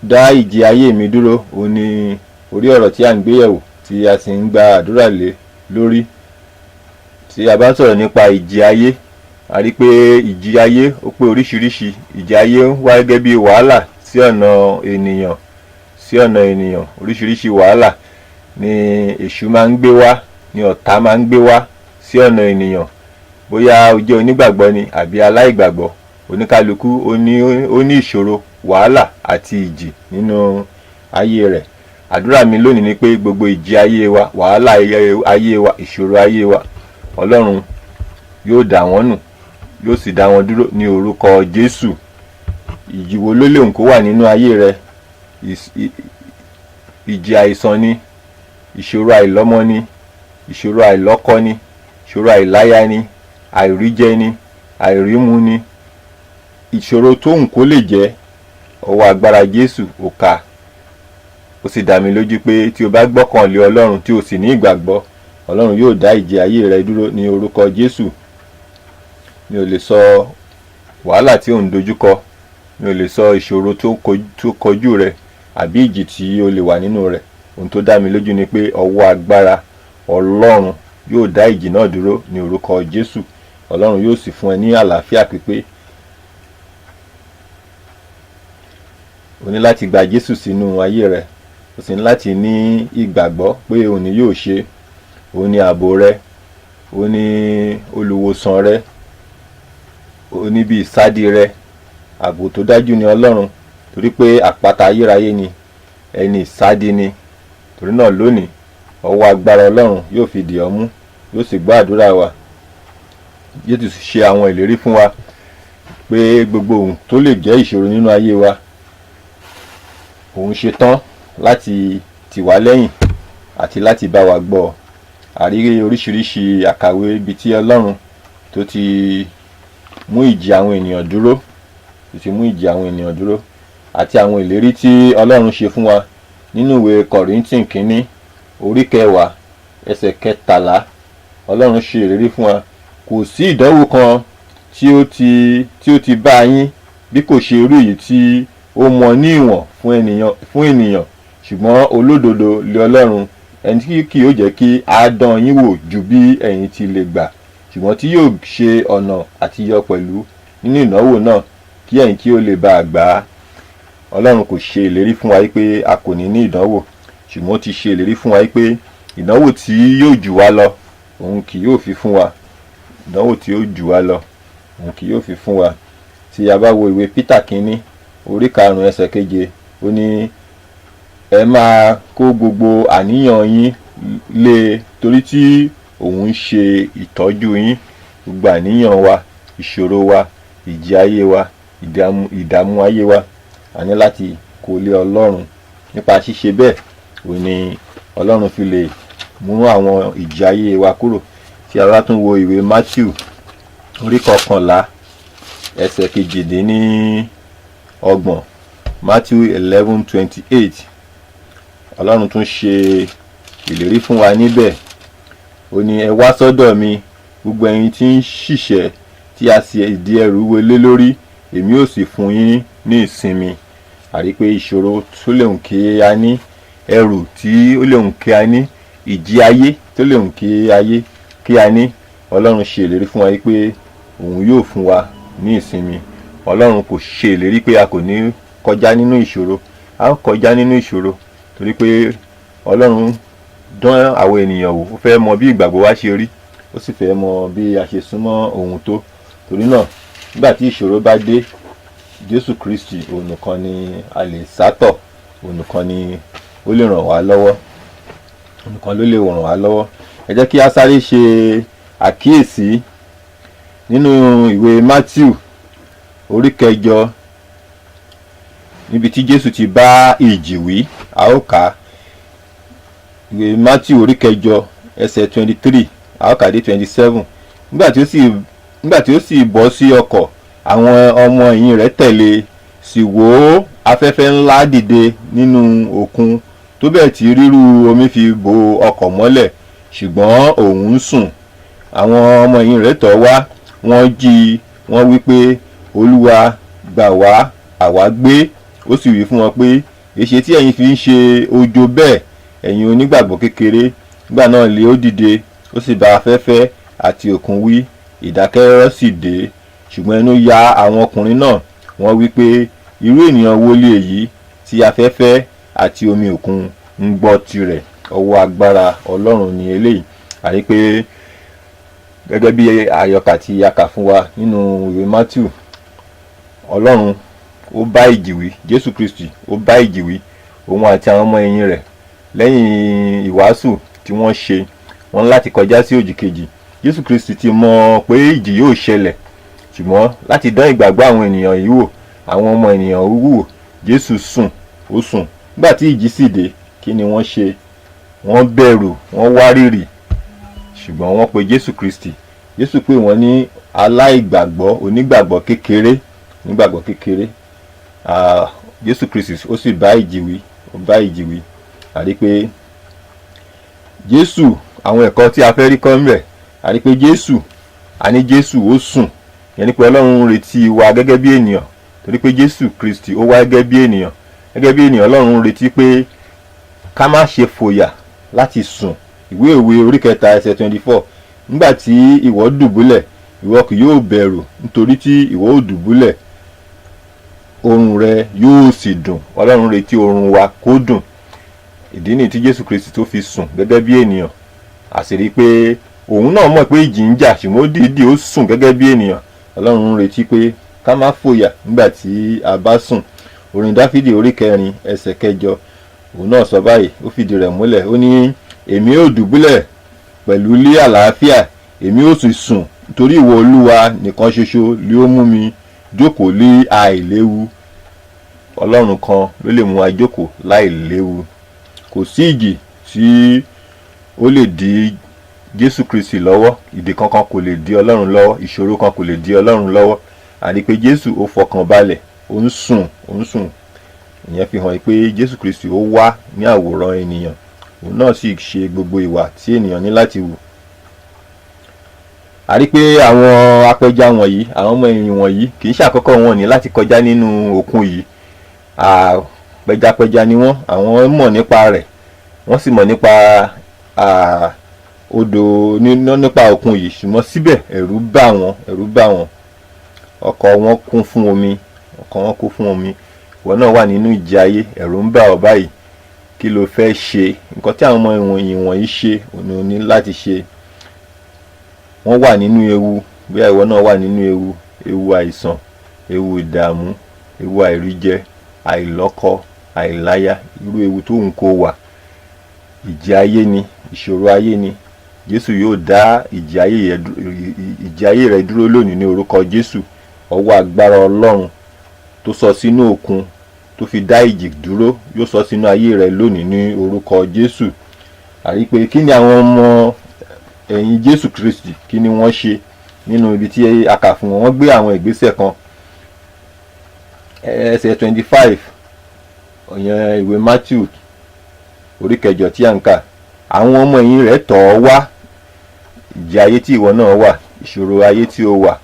Dá ìjì ayé mi dúró, òun ni orí ọ̀rọ̀ tí a ń gbéyẹ̀wò, tí a sì ń gba àdúrà lé lórí. Tí a bá ń sọ̀rọ̀ nípa ìjì ayé, a rí pé ìjì ayé ó pé oríṣiríṣi. Ìjì ayé ń wá gẹ́gẹ́ bí wàhálà sí ọ̀nà ènìyàn, sí ọ̀nà ènìyàn. Oríṣiríṣi wàhálà ni èṣù máa ń gbé wá, ni ọ̀tá máa ń gbé wá sí ọ̀nà ènìyàn. Bóyá o jẹ́ onígbàgbọ́ ni àbí aláìgbàgbọ́, oníkálukú ó ní ìṣòro, wàhálà àti ìjì nínú ayé rẹ̀. Àdúrà mi lónìí ni pé gbogbo ìjì ayé wa, wàhálà ayé wa, ìṣòro ayé wa, Ọlọ́run yóò dà wọ́n nù, yóò sì dá wọn dúró ní orúkọ Jésù. Ìjì wo ló lè kó wà nínú ayé rẹ? Ìjì àìsàn ni, ìṣòro àìlọ́mọ ni, ìṣòro àìlọ́kọ ni, ìṣòro àìláya ni, àìríjẹ ni, àìrímu ni, ìṣòro tó ń kó lè jẹ́, ọwọ́ agbára Jésù ò ká. Ó sì dá mi lójú pé tí o bá gbọ́kàn lé Ọlọ́run, tí o sì ní ìgbàgbọ́, Ọlọ́run yóò dá ìjì ayé rẹ dúró ní orúkọ Jésù. Mi ò lè sọ wàhálà tí ò ń dojúkọ, mi ò lè sọ ìṣòro tó kojú rẹ àbí ìjì tí o lè wà nínú rẹ. Ohun tó dá mi lójú ni pé ọwọ́ agbára Ọlọ́run yóò dá ìjì náà dúró ní orúkọ Jésù. Ọlọ́run yóò sì fún ẹ ní àlàáfíà pípé. O ní láti gba Jésù sínú ayé rẹ, o sì ní láti ní ìgbàgbọ́ pé òun ni yóò ṣe. Òun ni ààbò rẹ, òun ni olùwòsàn rẹ, òun ni ibi ìsádi rẹ. Ààbò tó dájú ni Ọlọ́run, torí pé àpáta ayérayé ni, ẹni ìsádi ni. Torí náà lónìí, ọwọ́ agbára Ọlọ́run yóò fi dì ọ́ mú, yóò sì gbọ́ àdúrà wa. Jésù ṣe àwọn ìlérí fún wa pé gbogbo ohun tó lè jẹ́ ìṣòro nínú ayé wa, òun ṣe tán láti tì wá lẹ́yìn àti láti bá wa gbọ́. Àrírí oríṣiríṣi àkàwé ibi tí Ọlọ́run tó ti mú ìjì àwọn ènìyàn dúró, tó ti mú ìjì àwọn ènìyàn dúró, àti àwọn ìlérí tí Ọlọ́run ṣe fún wa nínú ìwé Kọ̀ríńtìn kínní orí 10 ẹsẹ̀ 13. Ọlọ́run ṣe ìlérí fún wa: kò sí ìdánwò kan tí ó ti bá yín bí kò ṣe irú èyí tí ó mọ ní ìwọ̀n fún ènìyàn, ṣùgbọ́n olódodo lé Ọlọ́run, Ẹni tí kì yóò jẹ́ kí á dán yín wò ju bí ẹ̀yin ti lè gbà, ṣùgbọ́n tí yóò ṣe ọ̀nà àtiyọ pẹ̀lú nínú ìnáwó náà, kí ẹ̀yin kí ó lè bá a gbà á. Ọlọ́run kò ṣe ìlérí fún wa pé a kò ní ní ìdánwò, ṣùgbọ́n ó ti ṣe ìlérí fún wa pé ìdánwò tí yóò jù wá lọ, òun kì yóò fi fún wa. Ìdánwò tí yóò jù wá lọ, òun kì yóò fi fún wa. Tí a bá wo ìwé Pítà kínní, orí 5, ẹsẹ̀ 7, ó ní, "Ẹ máa kó gbogbo àníyàn yín lé e, torí tí òun ń ṣe ìtọ́jú yín." Gbogbo àníyàn wa, ìṣòro wa, ìjì ayé wa, ìdààmú ayé wa, a ní láti kó lé Ọlọ́run. Nípa ṣíṣe bẹ́ẹ̀, òun ni Ọlọ́run fi lè mú àwọn ìjì ayé wa kúrò. Tí a bá tún wo ìwé Matthew, orí 11, ẹsẹ̀ 28, Matthew 11:28, Ọlọ́run tún ṣe ìlérí fún wa níbẹ̀. Ó ní, "Ẹ wá sọ́dọ̀ mi, gbogbo ẹ̀yin tí ń ṣiṣẹ́ tí a sì di ẹrù wọlé lórí, èmi ó sì fún yín ní ìsinmi." Àrí pé ìṣòro tó lè hùn kí a ní, ẹrù tí ó lè hùn kí a ní, ìjì ayé tó lè hùn kí ayé kí a ní, Ọlọ́run ṣe ìlérí fún wa pé òun yóò fún wa ní ìsinmi. Ọlọ́run kò ṣe ìlérí pé a kò ní kọjá nínú ìṣòro. A ń kọjá nínú ìṣòro torí pé Ọlọ́run dán àwọn ènìyàn wò. Ó fẹ́ mọ bí ìgbàgbọ́ wa ṣe rí, ó sì fẹ́ mọ bí a ṣe súnmọ́ òun tó. Torí náà, nígbà tí ìṣòro bá dé, Jésù Kristi òun nìkan ni a lè sátọ̀, òun nìkan ni ó lè ràn wá lọ́wọ́, òun nìkan ló lè ràn wá lọ́wọ́. Ẹ jẹ́ kí a sáré ṣe àkíyèsí nínú ìwé Matthew, orí 8, níbi tí Jésù ti bá ìjì wí. A ó kà á, ìwé Matthew, orí 8, ẹsẹ̀ 23, a ó kà dé 27. Nígbà tí ó sì bọ́ sí ọkọ̀, àwọn ọmọ ẹ̀yìn rẹ̀ tẹ̀lé. Sì wò ó, afẹ́fẹ́ ńlá dìde nínú òkun, tó bẹ́ẹ̀ tí rírú omi fi bo ọkọ̀ mọ́lẹ̀, ṣùgbọ́n òun ń sùn. Àwọn ọmọ ẹ̀yìn rẹ̀ tọ̀ wá, wọ́n jí i, wọ́n wí pé, "Olúwa, gbà wá, àwa gbé." Ó sì wí fún wọn pé, "Èṣe tí ẹ̀yin fi ń ṣe ojo bẹ́ẹ̀, ẹ̀yin onígbàgbọ́ kékeré?" Nígbà náà lé ó dìde, ó sì bá afẹ́fẹ́ àti òkun wí, ìdákẹ́rọ́rọ́ sì dé. Ṣùgbọ́n ẹnu ya àwọn ọkùnrin náà, wọ́n wí pé, "Irú ènìyàn wo lè èyí tí afẹ́fẹ́ àti omi òkun ń gbọ́ tirẹ̀?" Ọwọ́ agbára Ọlọ́run ni eléyìí. Àrí pé gẹ́gẹ́ bí àyọkà tí a kà fún wa nínú ìwé Matthew, Ọlọ́run ó bá ìjì wí. Jésù Kristi ó bá ìjì wí, òun àti àwọn ọmọ ẹ̀yìn rẹ̀. Lẹ́yìn ìwàásù tí wọ́n ṣe, wọ́n láti kọjá sí òjì kejì. Jésù Kristi ti mọ̀ pé ìjì yóò ṣẹlẹ̀, ṣùgbọ́n láti dán ìgbàgbọ́ àwọn ènìyàn yìí wò, àwọn ọmọ ènìyàn wò, Jésù sùn, ó sùn. Nígbà tí ìjì sì dé, kí ni wọ́n ṣe? Wọ́n bẹ̀rù, wọ́n wárìrì, ṣùgbọ́n wọ́n pe Jésù Kristi. Jésù pè wọ́n ní aláìgbàgbọ́, onígbàgbọ́ kékeré, onígbàgbọ́ kékeré. Jésù Kristi ó sì bá ìjì wí, ó bá ìjì wí. Àrí pé Jésù, àwọn ẹ̀kọ́ tí a fẹ́ rí kọ́ ńbẹ̀, àrí pé Jésù, àní Jésù ó sùn. Ìyẹn ni pé Ọlọ́run ń retí wa gẹ́gẹ́ bí ènìyàn, torí pé Jésù Kristi ó wá gẹ́gẹ́ bí ènìyàn. Gẹ́gẹ́ bí ènìyàn, Ọlọ́run ń retí pé ká má ṣe fòyà láti sùn. Ìwé Òwe, orí 3, ẹsẹ̀ 24: "Nígbà tí ìwọ dùbúlẹ̀, ìwọ kì yóò bẹ̀rù, nítorí tí ìwọ ò dùbúlẹ̀, oorun rẹ yóò sì dùn." Ọlọ́run retí oorun wa kó dùn. Ìdí nìyí tí Jésù Kristi tó fi sùn gẹ́gẹ́ bí ènìyàn. Àṣírí pé òun náà mọ̀ pé ìjì ń jà, ṣùgbọ́n ó dìídì ó sùn gẹ́gẹ́ bí ènìyàn. Ọlọ́run ń retí pé ká má fòyà nígbà tí a bá sùn. Orin Dáfídì, orí 4, ẹsẹ̀ 8, òun náà sọ báyìí, ó fìdí rẹ̀ múlẹ̀. Ó ní, "Èmi ó dùbúlẹ̀ pẹ̀lú lé àlàáfíà, èmi ó sì sùn, nítorí ìwọ Olúwa nìkan ṣoṣo lé ó mú mi jókòó lé àìléwu." Ọlọ́run kan ló lè mú wa jókòó láìléwu. Kò sí ìjì tí ó lè dí Jésù Kristi lọ́wọ́. Ìdè kankan kò lè dí Ọlọ́run lọ́wọ́, ìṣòro kan kò lè dí Ọlọ́run lọ́wọ́. Àní pé Jésù ó fọkàn balẹ̀, ó ń sùn, ó ń sùn. Ìyẹn fi hàn pé Jésù Kristi ó wá ní àwòrán ènìyàn, òun náà sì ṣe gbogbo ìwà tí ènìyàn ní láti wù. A rí pé àwọn apẹja wọ̀nyí, àwọn ọmọ ẹ̀yìn wọ̀nyí, kì í ṣàkọ́kọ́ wọn ní láti kọjá nínú òkun yìí. Pẹjapẹja ni wọ́n, àwọn mọ̀ nípa rẹ̀. Wọ́n sì mọ̀ nípa odò nípa òkun yìí, ṣùgbọ́n síbẹ̀ ẹ̀rù bà wọ́n, ẹ̀rù bà wọ́n. Ọkọ̀ wọn kún fún omi, ọkọ̀ wọn kún fún omi. Ìwọ náà wà nínú ìjì ayé, ẹ̀rù ń bà ọ́ báyìí. Kí ló fẹ́ ṣe? Nǹkan tí àwọn ọmọ ìwọ̀nyí wọ̀nyí ṣe òun ni o ní láti ṣe. Wọ́n wà nínú ewu. Bóyá ìwọ náà wà nínú ewu, ewu àìsàn, ewu ìdààmú, ewu àìríjẹ, àìlọ́kọ, àìláya, irú ewu tó ń kó wà, ìjì ayé ni, ìṣòro ayé ni. Jésù yóò dá ìjì ayé rẹ dúró lónìí ní orúkọ Jésù. Ọwọ́ agbára Ọlọ́run tó sọ sínú òkun tó fi dá ìjì dúró yóò sọ sínú ayé rẹ lónìí ní orúkọ Jésù. Àrí pé kí ni àwọn ọmọ ẹ̀yìn Jésù Kristi, kí ni wọ́n ṣe nínú ibi tí a kà fún wọn? Wọ́n gbé àwọn ìgbésẹ̀ kan. Ẹsẹ̀ 25 ìyẹn ìwé Matthew orí 8 tí a ń kà, àwọn ọmọ ẹ̀yìn rẹ̀ tọ̀ ọ́ wá. Ìjì ayé tí ìwọ náà wà, ìṣòro ayé tí o wà,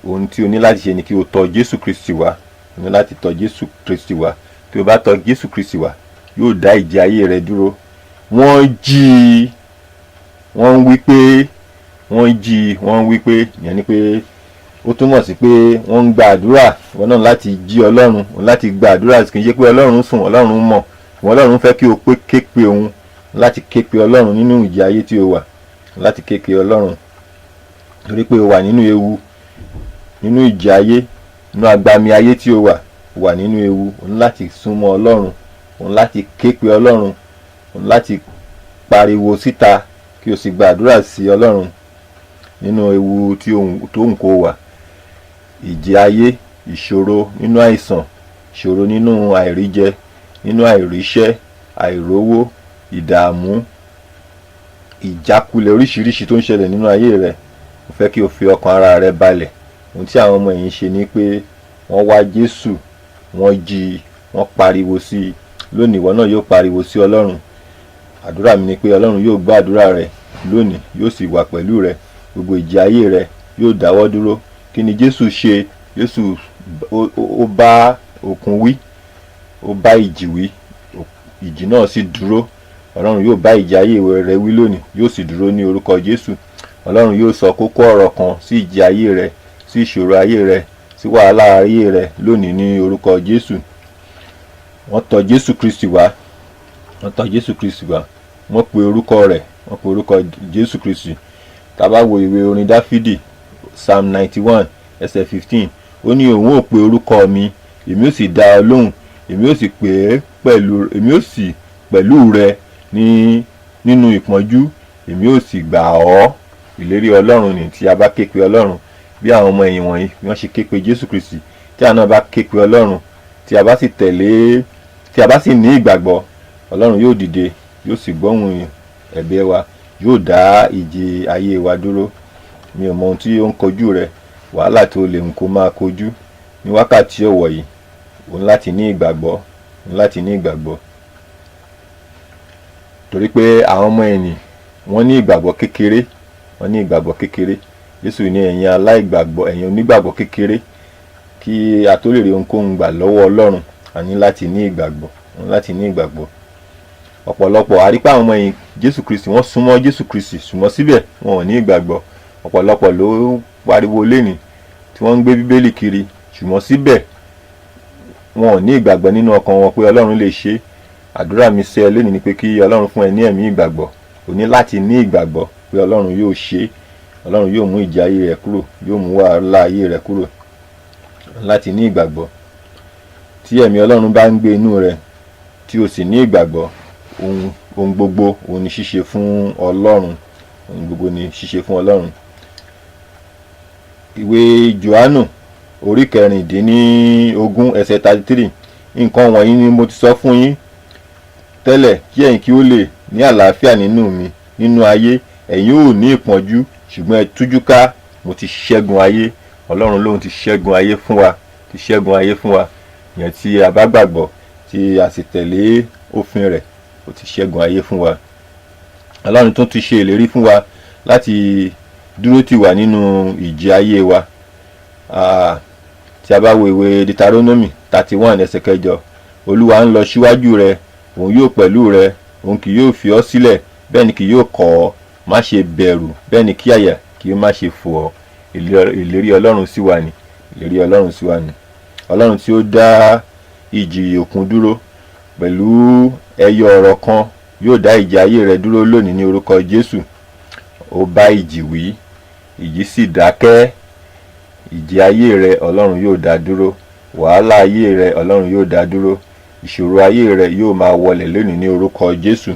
ohun tí o ní láti ṣe ni kí o tọ̀ Jésù Kristi wá. O ní láti tọ̀ Jésù Kristi wá. Tí o bá tọ̀ Jésù Kristi wá, yóò dá ìjì ayé rẹ dúró. Wọ́n jí i, wọ́n ń wí pé, wọ́n jí i, wọ́n ń wí pé, ìyẹn ni pé ó túmọ̀ sí pé wọ́n ń gba àdúrà. Wọn náà láti jí Ọlọ́run, òun láti gba àdúrà. Kì í ṣe pé Ọlọ́run sùn, Ọlọ́run mọ̀, ṣùgbọ́n Ọlọ́run fẹ́ kí o pé ké pe òun, láti ké pe Ọlọ́run nínú ìjì ayé tí o wà, láti ké pe Ọlọ́run torí pé o wà nínú ewu, nínú ìjì ayé, nínú agbami ayé tí o wà, o wà nínú ewu. Òun láti súnmọ́ Ọlọ́run, òun láti ké pe Ọlọ́run, òun láti pariwo síta kí o sì gba àdúrà sí Ọlọ́run nínú ewu tí tó ń kó wà. Ìjì ayé, ìṣòro nínú àìsàn, ìṣòro nínú àìríjẹ, nínú àìríṣẹ́, àìrówó, ìdààmú, ìjákulẹ̀ oríṣiríṣi tó ń ṣẹlẹ̀ nínú ayé rẹ, mo fẹ́ kí o fi ọkàn ara rẹ balẹ̀. Ohun tí àwọn ọmọ yìí ń ṣe ni pé wọ́n wá Jésù, wọ́n jí i, wọ́n pariwo sí i. Lónìí, ìwọ náà yóò pariwo sí Ọlọ́run. Àdúrà mi ni pé Ọlọ́run yóò gbọ́ àdúrà rẹ lónìí, yóò sì wà pẹ̀lú rẹ. Gbogbo ìjì ayé rẹ yóò dáwọ́ dúró. Kí ni Jésù ṣe? Jésù ó bá òkun wí, ó bá ìjì wí, ìjì náà sì dúró. Ọlọ́run yóò bá ìjì ayé rẹ wí lónìí, yóò sì dúró ní orúkọ Jésù. Ọlọ́run yóò sọ kókó ọ̀rọ̀ kan sí ìjì ayé rẹ, sí ìṣòro ayé rẹ, sí wàhálà ayé rẹ lónìí ní orúkọ Jésù. Wọ́n tọ̀ Jésù Kristi wá, wọ́n tọ̀ Jésù Kristi wá, wọ́n pe orúkọ rẹ̀, wọ́n pe orúkọ Jésù Kristi. Tá bá wo ìwé orin Dáfídì, Psalm 91 ẹsẹ̀ 15, ó ní òun ò pe orúkọ mi, èmi ó sì dá ọ lóhùn, èmi ó sì pè é pẹ̀lú, èmi ó sì pẹ̀lú rẹ ní nínú ìpọ́njú, èmi ó sì gbà ọ́. Ìlérí Ọlọ́run ni tí a bá ké pe Ọlọ́run bí àwọn ọmọ ẹ̀yìn wọ̀nyí bí wọ́n ṣe ké pe Jésù Kristi. Tí a náà bá ké pe Ọlọ́run, tí a bá sì tẹ̀lé, tí a bá sì ní ìgbàgbọ́, Ọlọ́run yóò dìde, yóò sì gbóhùn ẹ̀bẹ̀ wa, yóò dá ìjì ayé wa dúró. Mi ò mọ ohun tí ó ń kojú rẹ, wàhálà tó lè ń kó máa kojú ní wákàtí ọ̀wọ̀ yìí. Òun láti ní ìgbàgbọ́, òun láti ní ìgbàgbọ́, torí pé àwọn ọmọ ẹ̀yìn wọ́n ní ìgbàgbọ́ kékeré, wọ́n ní ìgbàgbọ́ kékeré. Jésù ní ẹ̀yin aláìgbàgbọ́, ẹ̀yin onígbàgbọ́ kékeré. Kí a tó lè rí ohunkóhun gbà lọ́wọ́ Ọlọ́run, a ní láti ní ìgbàgbọ́, a ní láti ní ìgbàgbọ́. Ọ̀pọ̀lọpọ̀ a rí pé àwọn ọmọ ẹ̀yìn Jésù Kristi, wọ́n súnmọ́ Jésù Kristi, ṣùgbọ́n síbẹ̀ wọn ò ní ìgbàgbọ́. Ọ̀pọ̀lọpọ̀ ló pariwo lénìí tí wọ́n ń gbé Bíbélì kiri, ṣùgbọ́n síbẹ̀ wọn ò ní ìgbàgbọ́ nínú ọkàn wọn pé Ọlọ́run lè ṣe é. Àdúrà mi sí ẹ lónìí ni pé kí Ọlọ́run fún ẹ ní ẹ̀mí ìgbàgbọ́. O ní láti ní ìgbàgbọ́ pé Ọlọ́run yóò ṣe é, Ọlọ́run yóò mú ìjì ayé rẹ kúrò, yóò mú wàhálà ayé rẹ kúrò. Láti ní ìgbàgbọ́, tí ẹ̀mí Ọlọ́run bá ń gbé inú rẹ tí o sì ní ìgbàgbọ́, ohun gbogbo òun ni ṣíṣe fún Ọlọ́run, ohun gbogbo ni ṣíṣe fún Ọlọ́run. Ìwé Jòhánù orí 16 ẹsẹ̀ 33, nǹkan wọ̀nyí ni mo ti sọ fún yín tẹ́lẹ̀ kí ẹ̀yin kí ó lè ní àlàáfíà nínú mi. Nínú ayé ẹ̀yin ò ní ìpọ́njú, ṣùgbọ́n ẹ tújú ká, mo ti ṣẹ́gun ayé. Ọlọ́run lóun ti ṣẹ́gun ayé fún wa, ti ṣẹ́gun ayé fún wa. Ìyẹn tí a bá gbàgbọ́ tí a sì tẹ̀lé òfin rẹ̀, ó ti ṣẹ́gun ayé fún wa. Ọlọ́run tún ti ṣe ìlérí fún wa láti dúró tì wá nínú ìjì ayé wa. Tí a bá wo ìwé Deuteronomy 31 ẹsẹ̀ 8, Olúwa ń lọ síwájú rẹ, òun yóò pẹ̀lú rẹ. Òun kì yóò fi ọ́ sílẹ̀, bẹ́ẹ̀ ni kì yóò kọ̀ ọ́. Má ṣe bẹ̀rù, bẹ́ẹ̀ ni kí àyà kí ó má ṣe fò ọ́. Ìlérí Ọlọ́run sí wa ni, ìlérí Ọlọ́run sí wa ni. Ọlọ́run tí ó dá ìjì òkun dúró pẹ̀lú ẹyọ ọ̀rọ̀ kan yóò dá ìjì ayé rẹ dúró lónìí ní orúkọ Jésù. Ó bá ìjì wí, ìjì sì dákẹ́. Ìjì ayé rẹ, Ọlọ́run yóò dá dúró. Wàhálà ayé rẹ, Ọlọ́run yóò dá dúró. Ìṣòro ayé rẹ yóò máa wọlẹ̀ lónìí ní orúkọ Jésù.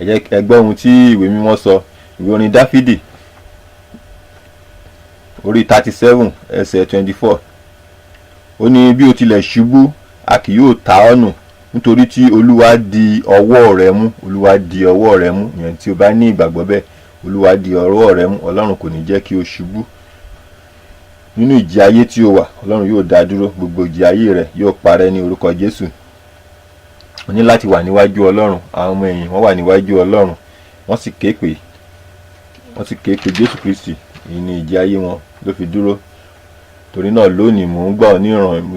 Ẹ jẹ́ ẹ gbọ́ ohun tí ìwé mímọ́ sọ. Ìwé orin Dáfídì orí 37 ẹsẹ̀ 24, ó ní, "Bí o tilẹ̀ ṣubú, a kì yóò ta ọ́ nù, nítorí tí Olúwa di ọwọ́ rẹ mú." Olúwa di ọwọ́ rẹ mú. Ìyẹn tí o bá ní ìgbàgbọ́ bẹ́ẹ̀, Olúwa di ọwọ́ rẹ mú, Ọlọ́run kò ní jẹ́ kí o ṣubú nínú ìjì ayé tí o wà. Ọlọ́run yóò dá dúró. Gbogbo ìjì ayé rẹ yóò parẹ́ ní orúkọ Jésù. O ní láti wà níwájú Ọlọ́run. Àwọn ọmọ ẹ̀yìn, wọ́n wà níwájú Ọlọ́run, wọ́n sì ké pè, wọ́n sì ké pe Jésù Kristi. Èyí ni ìjì ayé wọn ló fi dúró. Torí náà lónìí, mò ń gbà ọ́ ní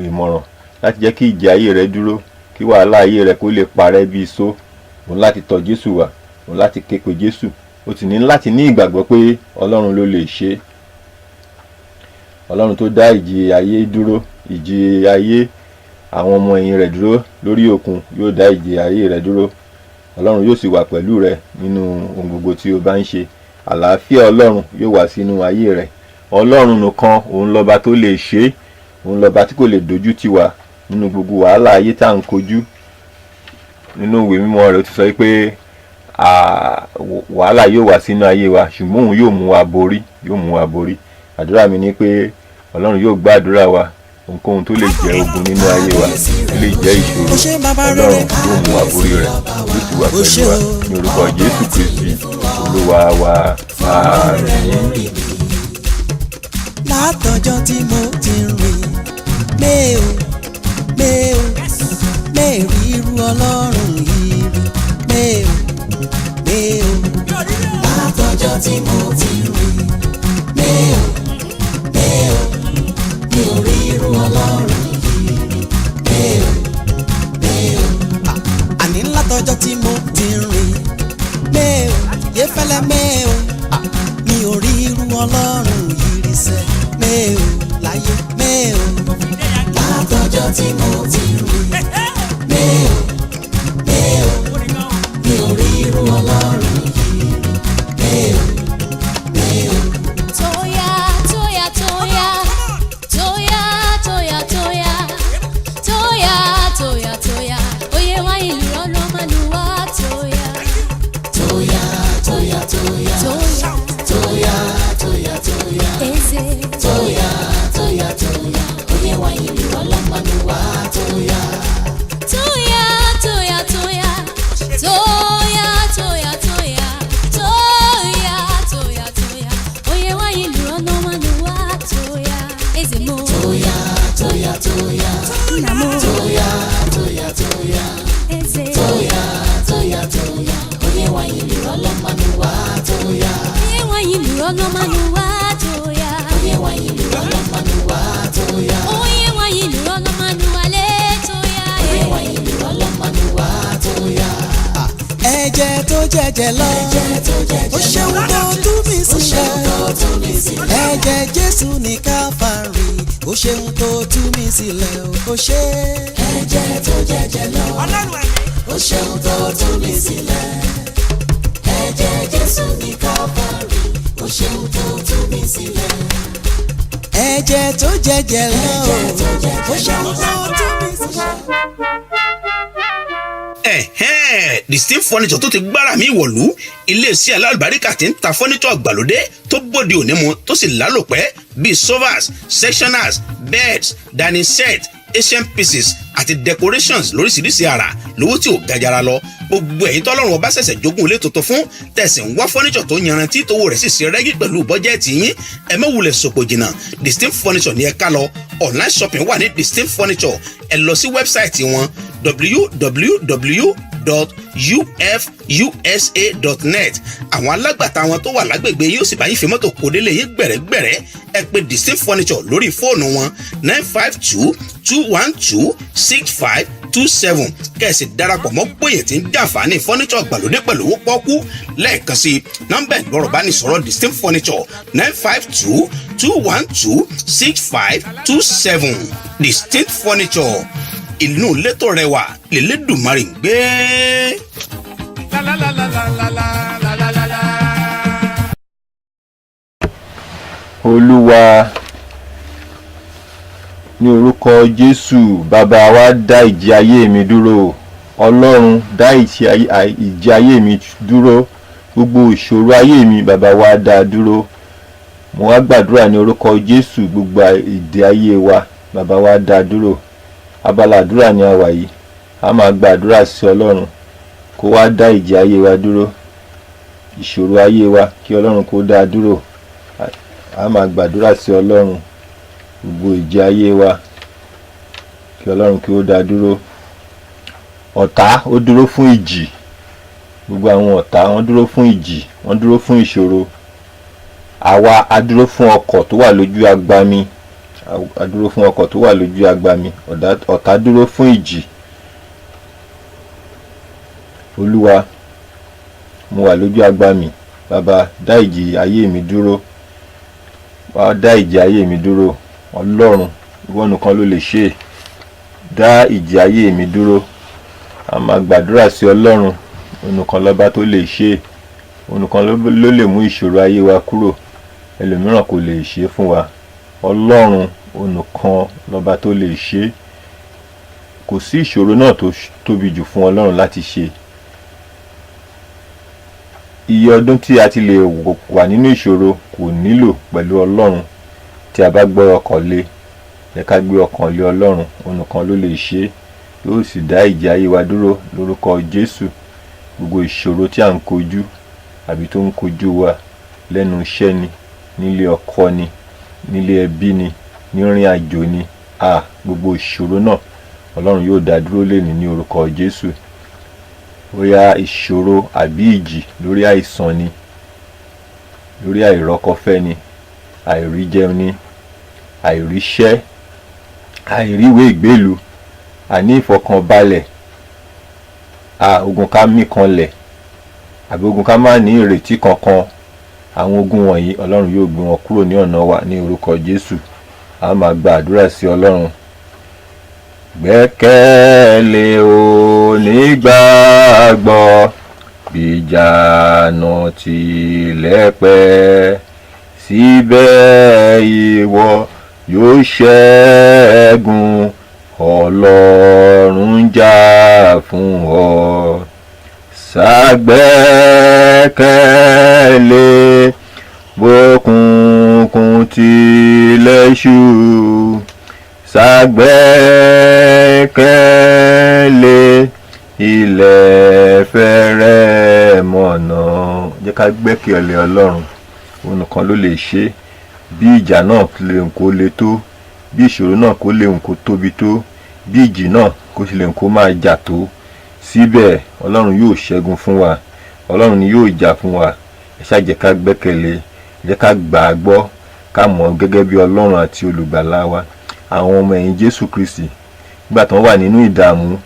ìmọ̀ràn láti jẹ́ kí ìjì ayé rẹ dúró, kí wàhálà ayé rẹ kó lè parẹ́ bí iṣó, òun láti tọ̀ Jésù wá, òun láti ké pe Jésù. O sì ní láti ní ìgbàgbọ́ pé Ọlọ́run ló lè ṣe é. Ọlọ́run tó dá ìjì ayé dúró, ìjì ayé àwọn ọmọ ẹ̀yìn rẹ̀ dúró lórí òkun, yóò dá ìjì ayé rẹ̀ dúró. Ọlọ́run yóò sì wà pẹ̀lú rẹ nínú ohun gbogbo tí o bá ń ṣe. Àlàáfíà Ọlọ́run yóò wá sínú ayé rẹ. Ọlọ́run nìkan, òun lọ́ba tó lè ṣe é, òun lọ́ba tí kò lè dojú tì wá nínú gbogbo wàhálà ayé tá à ń kojú. Nínú ìwé mímọ́ rẹ̀, ó ti sọ pé wàhálà yóò wá sínú ayé wa, ṣùgbọ́n òun yóò mú wa borí, yóò mú wa borí. Àdúrà mi ni pé Ọlọ́run yóò gbàdúrà wa. Ohunkóhun tó lè jẹ́ ogun nínú ayé wa, tó lè jẹ́ ìṣòro, Ó ṣé bàbá rere. Ọlọ́run yóò mú wa borí rẹ̀, yóò sì wà Ó ṣé pẹ̀lú wa o. ní orúkọ Jésù Kristi Olúwa wa. Àmín. Látọjọ́ tí mo ti rìn mé o, mé o, mé rí irú Ọlọ́run yìí rí, mé o, mé o. Látọjọ́ tí mo ti rìn mé o, mé o, mi ò rí irú Ọlọ́run yìí rí, mé o, mé o. Àní látọjọ́ tí mo ti rìn mé o, yé fẹ́lẹ́, mé o, mi ò rí irú Ọlọ́run yìí rí sẹ́, mé o, láyé, mé o. Látọjọ́ tí mo ti rìn mé o, mé o, mi ò rí irú Ọlọ́run yìí rí, mé o, mé o. Toya, toya, toya, toya, toya, toya, toya, toya, toya. Oye wa ìlú ọlọ́mọlúwa toya. Toya, toya, toya. Toya. Toya, toya, toya. Eze. Toya, toya, toya. Oye wa ìlú ọlọ́mọlúwa toya. Toya, toya, toya, toya, toya, toya, toya, toya, toya. Oye wa ìlú ọlọ́mọlúwa toya. Eze mo. Toya, toya, toya. Nna mo. Toya, toya, toya. Eze. Toya, toya, toya. Oye wa ìlú ọlọ́mọlúwa toya. Oye wa ìlú ọlọ́mọlúwa toya. Oye wa ìlú ọlọ́mọlúwa toya. Oye wa ìlú ọlọ́mọlúwa lé toya. Oye wa ìlú ọlọ́mọlúwa toya. Ẹ̀jẹ̀ tó jẹ̀jẹ̀ lọ. Ẹ̀jẹ̀ tó jẹ̀jẹ̀ Ó ṣeun lọ. tó tú mi Ó ṣeun sílẹ̀. tó tú mi sílẹ̀. Ẹ̀jẹ̀ Jésù ní Káfárì, ó ṣeun tó tú mi sílẹ̀, ó ṣe. Ẹ̀jẹ̀ tó jẹ̀jẹ̀ lọ. Ó ṣeun tó tú mi sílẹ̀. Ẹ̀jẹ̀ Jésù ní Kálífárì. Ó ṣeun tó tú mi sílẹ̀. Ẹ̀jẹ̀ tó jẹ̀jẹ̀ lọ. Ẹ̀jẹ̀ tó jẹ̀jẹ̀ Ó ṣeun tó tú mi sílẹ̀. Ẹ̀hẹ́n, Distinct Furniture tó ti gbára mi wọ̀lú, iléeṣẹ́ alálùbáríkà tí ń ta furniture gbàlódé tó bóde òní mu, tó sì lálòpẹ́, bíi sofas, sectionals, beds, dining set, asian pieces àti decorations lóríṣiríṣi àrà lówó tí ò gajara lọ. Gbogbo ẹ̀yin tọ́lọ́run ọba ṣẹ̀ṣẹ̀ jogún ilé tuntun fún, tẹ̀sí ń wá furniture tó yanrantí, tówó rẹ̀ sì ṣe rẹ́gí pẹ̀lú bọ́jẹ́ẹ̀tì yín, ẹ má wulẹ̀ sòpò jìnnà. Distinct Furniture ní ẹ ká lọ. Online shopping wà ní Distinct Furniture. Ẹ lọ sí website wọn, www.ufusa.net. Àwọn alágbàtà wọn tó wà lágbègbè yóò sì bá yín fi mọ́tò kó délé yín gbẹ̀rẹ́gbẹ̀rẹ́. Ẹ pè Distinct Furniture lórí fóònù wọn, 952 212 65. 27 kẹ̀sì darapọ̀ mọ́ gbòyè tí ń jàǹfààní fọ́níṣọ̀ gbàlódé pẹ̀lú owó pọ́kú. Lẹ́ẹ̀kan sí, nọ́mbà ẹ̀rọ ìbánisọ̀rọ̀ Distinct Furniture, 952-212-6527. Distinct Furniture, ìlú létò rẹwà lélẹ́dùnmarè ń gbé. La la la la la la la la la la. Olúwa, ní orúkọ Jésù, Bàbá wa, dá ìjì ayé mi dúró. Ọlọ́run, dá ìjì ayé mi dúró. Gbogbo ìṣòro ayé mi, Bàbá wa, dá a dúró. Mo wá gbàdúrà ní orúkọ Jésù, gbogbo ìdè ayé wa, Bàbá wa, dá a dúró. Abala àdúrà ni a wà yìí. A máa gbàdúrà sí Ọlọ́run kó wá dá ìjì ayé wa dúró, ìṣòro ayé wa, kí Ọlọ́run kó dá a dúró. A máa gbàdúrà sí Ọlọ́run, gbogbo ìjì ayé wa, kí Ọlọ́run kí ó dá a dúró. Ọ̀tá, ó dúró fún ìjì. Gbogbo àwọn ọ̀tá, wọ́n dúró fún ìjì, wọ́n dúró fún ìṣòro. Àwa a dúró fún ọkọ̀ tó wà lójú agbami. A dúró fún ọkọ̀ tó wà lójú agbami. Ọ̀tá dúró fún ìjì. Olúwa, mo wà lójú agbami, Bàbá, dá ìjì ayé mi dúró. Wá dá ìjì ayé mi dúró. Ọlọ́run, ìwọ nìkan ló lè ṣe é. Dá ìjì ayé mi dúró. A máa gbàdúrà sí Ọlọ́run. Òun nìkan lọ́ba tó lè ṣe é. Òun nìkan ló lè mú ìṣòro ayé wa kúrò. Ẹlòmíràn kò lè ṣe é fún wa. Ọlọ́run, òun nìkan lọ́ba tó lè ṣe é. Kò sí ìṣòro náà tó tóbi jù fún Ọlọ́run láti ṣe. Iye ọdún tí a ti lè wà nínú ìṣòro kò nílò pẹ̀lú Ọlọ́run tí a bá gbọ́ ọkàn lé. Yẹ ká gbé ọkàn lé Ọlọ́run. Òun nìkan ló lè ṣe é, yóò sì dá ìjì ayé wa dúró lórúkọ Jésù. Gbogbo ìṣòro tí à ń kojú àbí tó ń kojú wa lẹ́nu iṣẹ́ ni, nílé ọkọ ni, nílé ẹbí ni, nírìn àjò ni, a gbogbo ìṣòro náà, Ọlọ́run yóò dá dúró lẹ́ni ní orúkọ Jésù. Bóyá ìṣòro àbí ìjì lórí àìsàn ni, lórí àìrọ́kọfẹ́ ni, àìríjẹun ni, àìríṣẹ́, àìríwèé ìgbélú, àní ìfọkànbalẹ̀, a ogun ká mí kanlẹ̀, àbí ogun ká má ní ìrètí kankan, àwọn ogun wọ̀nyí, Ọlọ́run yóò gbé wọn kúrò ní ọ̀nà wa ní orúkọ Jésù. A máa gba àdúrà sí Ọlọ́run. Gbẹ́kẹ̀lé onígbàgbọ́, bíjànà tilẹ̀ pẹ́, síbẹ̀ ìwọ yóò ṣẹ́gun. Ọlọ́run jà fún ọ. Ṣàgbẹ́kẹ̀lé, bókùnkùn tilẹ̀ ṣú, ṣàgbẹ́kẹ̀lé, ilẹ̀ fẹ́rẹ̀ mọ̀nà. Jẹ́ ká gbẹ́kẹ̀lé Ọlọ́run. Òun nìkan ló lè ṣe é. Bí ìjà náà lè kó le tó, bí ìṣòro náà kó lè kó tóbi tó, bí ìjì náà kó sì lè kó máa jà tó, síbẹ̀ Ọlọ́run yóò ṣẹ́gun fún wa. Ọlọ́run ni yóò jà fún wa. Ẹ ṣáà jẹ́ ká gbẹ́kẹ̀lé, jẹ́ ká gbà á gbọ́, ká mọ̀ ọ́ gẹ́gẹ́ bí Ọlọ́run àti olùgbàlà wa. Àwọn ọmọ ẹ̀yìn Jésù Kristi, nígbà tí wọ́n wà nínú ìdààmú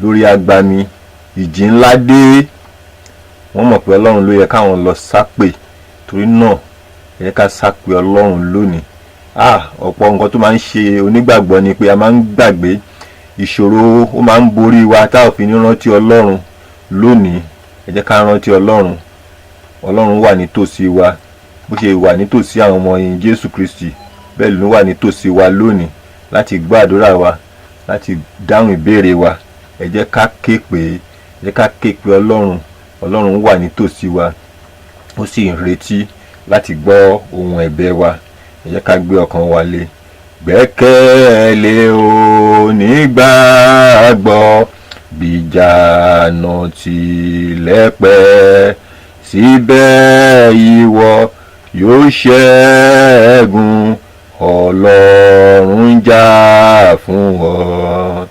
lórí agbami, ìjì ńlá dé, wọ́n mọ̀ pé Ọlọ́run ló yẹ káwọn lọ sápè. Torí náà, ẹ jẹ́ ká sápè Ọlọ́run lónìí. Ah, ọ̀pọ̀ nǹkan tó máa ń ṣe onígbàgbọ́ ni pé a máa ń gbàgbé. Ìṣòro ó máa ń borí wa tá ò fi ní rántí Ọlọ́run. Lónìí, ẹ jẹ́ ká rántí Ọlọ́run. Ọlọ́run wà nítòsí wa. Bó ṣe wà nítòsí àwọn ọmọ ẹ̀yìn Jésù Kristi, bẹ́ẹ̀ ló wà nítòsí wa lónìí láti gbọ́ àdúrà wa, láti dáhùn ìbéèrè wa. Ẹ jẹ́ ká ké pè é. Ẹ jẹ́ ká ké pè Ọlọ́run. Ọlọ́run wà nítòsí wa, ó sì ń retí láti gbọ́ ohùn ẹ̀bẹ̀ wa. Ẹ jẹ́ ká gbé ọkàn wa lé. Gbẹ́kẹ̀lé onígbàgbọ́, bíjànà tilẹ̀ pẹ́, síbẹ̀ ìwọ yóò ṣẹ́gun. Ọlọ́run jà fún ọ.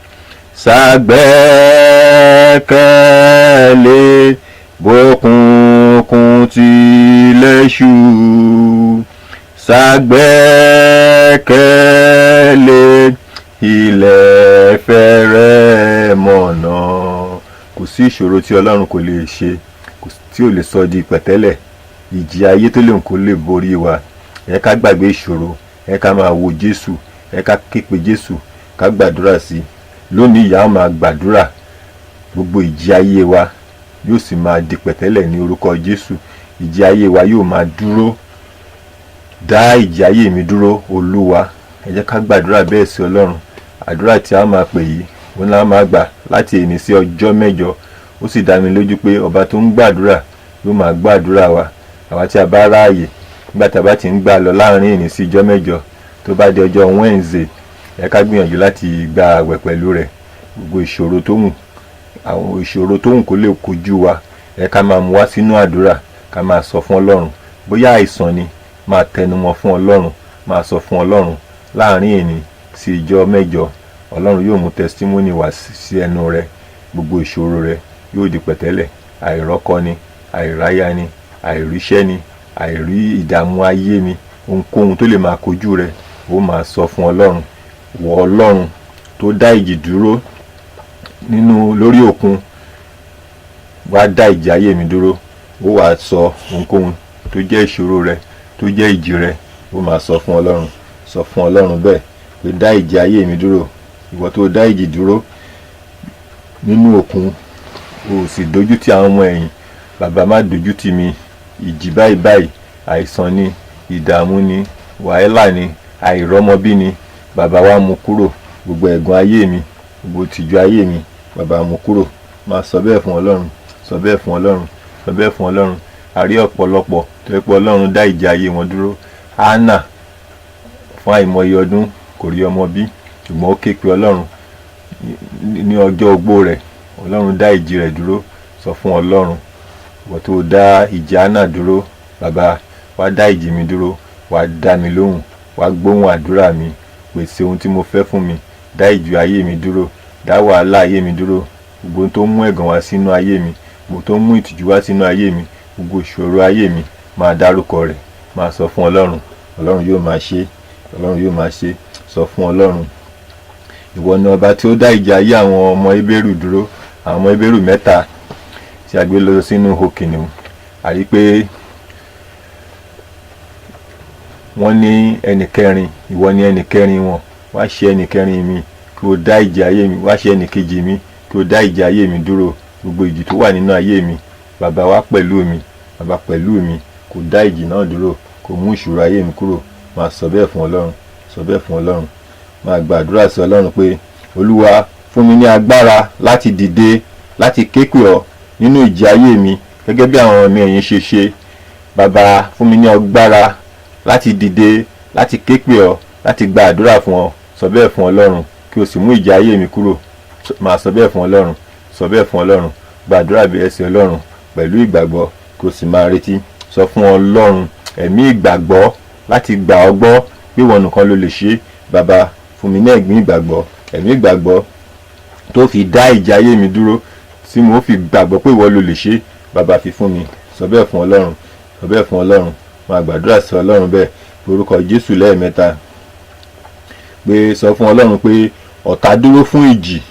Ṣàgbẹ́kẹ̀lé, bókùnkùn tilẹ̀ ṣú, ṣàgbẹ́kẹ̀lé, ilẹ̀ Ẹ fẹ́rẹ̀ mọ̀nà. Kò sí ìṣòro tí Ọlọ́run kò lè ṣe, tí ò lè sọ di pẹ̀tẹ́lẹ̀. Ìjì ayé tó lè kó lè borí wa, ẹ ká gbàgbé ìṣòro, ẹ ká máa wo Jésù, ẹ ká képe Jésù, ká gbàdúrà sí i. Lónìí ìyá máa gbàdúrà, gbogbo ìjì ayé wa yóò sì máa di pẹ̀tẹ́lẹ̀ ní orúkọ Jésù. Ìjì ayé wa yóò máa dúró. Dá ìjì ayé mi dúró, Olúwa. Ẹ jẹ́ ká gbàdúrà bẹ́ẹ̀ sí Ọlọ́run. Àdúrà tí a máa pè yìí, òun la máa gbà láti èní sí ọjọ́ 8. Ó sì dá mi lójú pé ọba tó ń gbàdúrà yóò máa gbàdúrà wa, àwa tí a bá ráàyè. Nígbà tí a bá ti ń gbà lọ láàrin èní sí ọjọ́ 8, tó bá di ọjọ́ Wednesday, ẹ ká gbìyànjú láti gba àwẹ̀ pẹ̀lú rẹ̀. Gbogbo ìṣòro tó wù, àwọn ìṣòro tó wù kó lè kojú wa, ẹ ká máa mú wá sínú àdúrà, ká máa sọ fún Ọlọ́run. Bóyá àìsàn ni, máa tẹnumọ́ fún Ọlọ́run, máa sọ fún Ọlọ́run. Láàrin èní sí ìjọ 8, Ọlọ́run yóò mú testimony wá sí ẹnu rẹ. Gbogbo ìṣòro rẹ yóò di pẹ̀tẹ́lẹ̀. Àìrọ́kọ ni, àìráyà ni, àìríṣẹ́ ni, àìrí ìdààmú ayé ni, ohunkóhun tó lè máa kojú rẹ, ó máa sọ fún Ọlọ́run. Wọ Ọlọ́run tó dá ìjì dúró nínú lórí òkun, wá dá ìjì ayé mi dúró. Ó wàá sọ ohunkóhun tó jẹ́ ìṣòro rẹ, tó jẹ́ ìjì rẹ, ó máa sọ fún Ọlọ́run. Sọ fún Ọlọ́run bẹ́ẹ̀ pé, dá ìjì ayé mi dúró. Ìwọ tó dá ìjì dúró nínú òkun, o sì dojú tì àwọn ọmọ ẹ̀yìn, bàbá, má dojú tì mí. Ìjì báyìí báyìí, àìsàn ni, ìdààmú ni, wàhálà ni, àìrọ́mọbí ni, bàbá, wa mú kúrò. Gbogbo ẹ̀gàn ayé mi, gbogbo tìjú ayé mi, bàbá, mú kúrò. Máa sọ bẹ́ẹ̀ fún Ọlọ́run, sọ bẹ́ẹ̀ fún Ọlọ́run, sọ bẹ́ẹ̀ fún Ọlọ́run. A rí ọ̀pọ̀lọpọ̀ tó yẹ pé Ọlọ́run dá ìjì ayé wọn dúró. Hánà, fún àìmọye ọdún, kò rí ọmọ bí, ṣùgbọ́n ó ké pe Ọlọ́run ní ọjọ́ ogbó rẹ̀. Ọlọ́run dá ìjì rẹ̀ dúró. Sọ fún Ọlọ́run, ìwọ tó dá ìjì Hánà dúró, bàbá, wá dá ìjì mi dúró, wá dá mi lóhùn, wá gbóhùn àdúrà mi, pèsè ohun tí mo fẹ́ fún mi. Dá ìjì ayé mi dúró, dá wàhálà ayé mi dúró, gbogbo ohun tó mú ẹ̀gàn wá sínú ayé mi, gbogbo tó mú ìtìjú wá sínú ayé mi, gbogbo ìṣòro ayé mi, máa dárúkọ rẹ̀, máa sọ fún Ọlọ́run. Ọlọ́run yóò máa ṣe, Ọlọ́run yóò máa ṣe. Sọ fún Ọlọ́run, ìwọ ni ọba tí ó dá ìjì ayé àwọn ọmọ Hébérù dúró, àwọn ọmọ Hébérù 3 tí a gbé lọ sínú ihò kìnìún. Àrí pé wọ́n ní ẹnì kẹrin, ìwọ ni ẹnì kẹrin wọn. Wá ṣe ẹnì kẹrin mi, kí o dá ìjì ayé mi. Wá ṣe ẹnì kejì mi, kí o dá ìjì ayé mi dúró. Gbogbo ìjì tó wà nínú ayé mi, bàbá, wá pẹ̀lú mi, bàbá, pẹ̀lú mi, kó dá ìjì náà dúró, kó mú ìṣòro ayé mi kúrò. Máa sọ bẹ́ẹ̀ fún Ọlọ́run, sọ bẹ́ẹ̀ fún Ọlọ́run. Máa gbàdúrà sí Ọlọ́run pé, Olúwa, fún mi ní agbára láti dìde, láti képe ọ́ nínú ìjì ayé mi, gẹ́gẹ́ bí àwọn ọmọ ẹ̀yìn ṣe ṣe. Bàbá, fún mi ní agbára láti dìde, láti képe ọ́, láti gba àdúrà fún ọ. Sọ bẹ́ẹ̀ fún Ọlọ́run, kí o sì mú ìjì ayé mi kúrò. Máa sọ bẹ́ẹ̀ fún Ọlọ́run, sọ bẹ́ẹ̀ fún Ọlọ́run. Gbàdúrà bí ẹsẹ̀ Ọlọ́run pẹ̀lú ìgbàgbọ́, kí o sì máa retí. Sọ fún Ọlọ́run, ẹ̀mí ìgbàgbọ́ láti gbà ọ́ gbọ́ pé ìwọ nìkan ló lè ṣe é. Bàbá, fún mi ní ẹ̀mí ìgbàgbọ́, ẹ̀mí ìgbàgbọ́ tó fi dá ìjì ayé mi dúró, tí mo fi gbàgbọ́ pé ìwọ ló lè ṣe é. Bàbá, fi fún mi. Sọ bẹ́ẹ̀ fún Ọlọ́run, sọ bẹ́ẹ̀ fún Ọlọ́run. Máa gbàdúrà sí Ọlọ́run bẹ́ẹ̀, orúkọ Jésù lẹ́ẹ̀mẹ́ta, pé sọ fún Ọlọ́run pé, ọ̀tá dúró fún ìjì,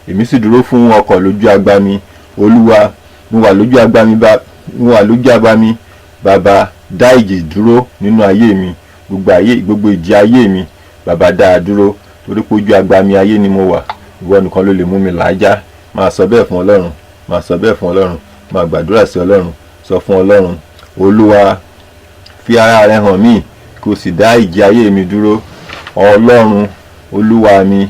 èmi sì dúró fún ọkọ̀ lójú agbami. Olúwa, mo wà lójú agbami, bá mo wà lójú agbami. Bàbá, dá ìjì dúró nínú ayé mi. Gbogbo ayé, gbogbo ìjì ayé mi, bàbá, dá a dúró, torí pé ojú agbami ayé ni mo wà. Ìwọ nìkan ló lè mú mi làájá. Máa sọ bẹ́ẹ̀ fún Ọlọ́run, máa sọ bẹ́ẹ̀ fún Ọlọ́run. Máa gbàdúrà sí Ọlọ́run. Sọ fún Ọlọ́run, Olúwa, fi ara rẹ hàn mí, kí o sì dá ìjì ayé mi dúró. Ọlọ́run Olúwa mi,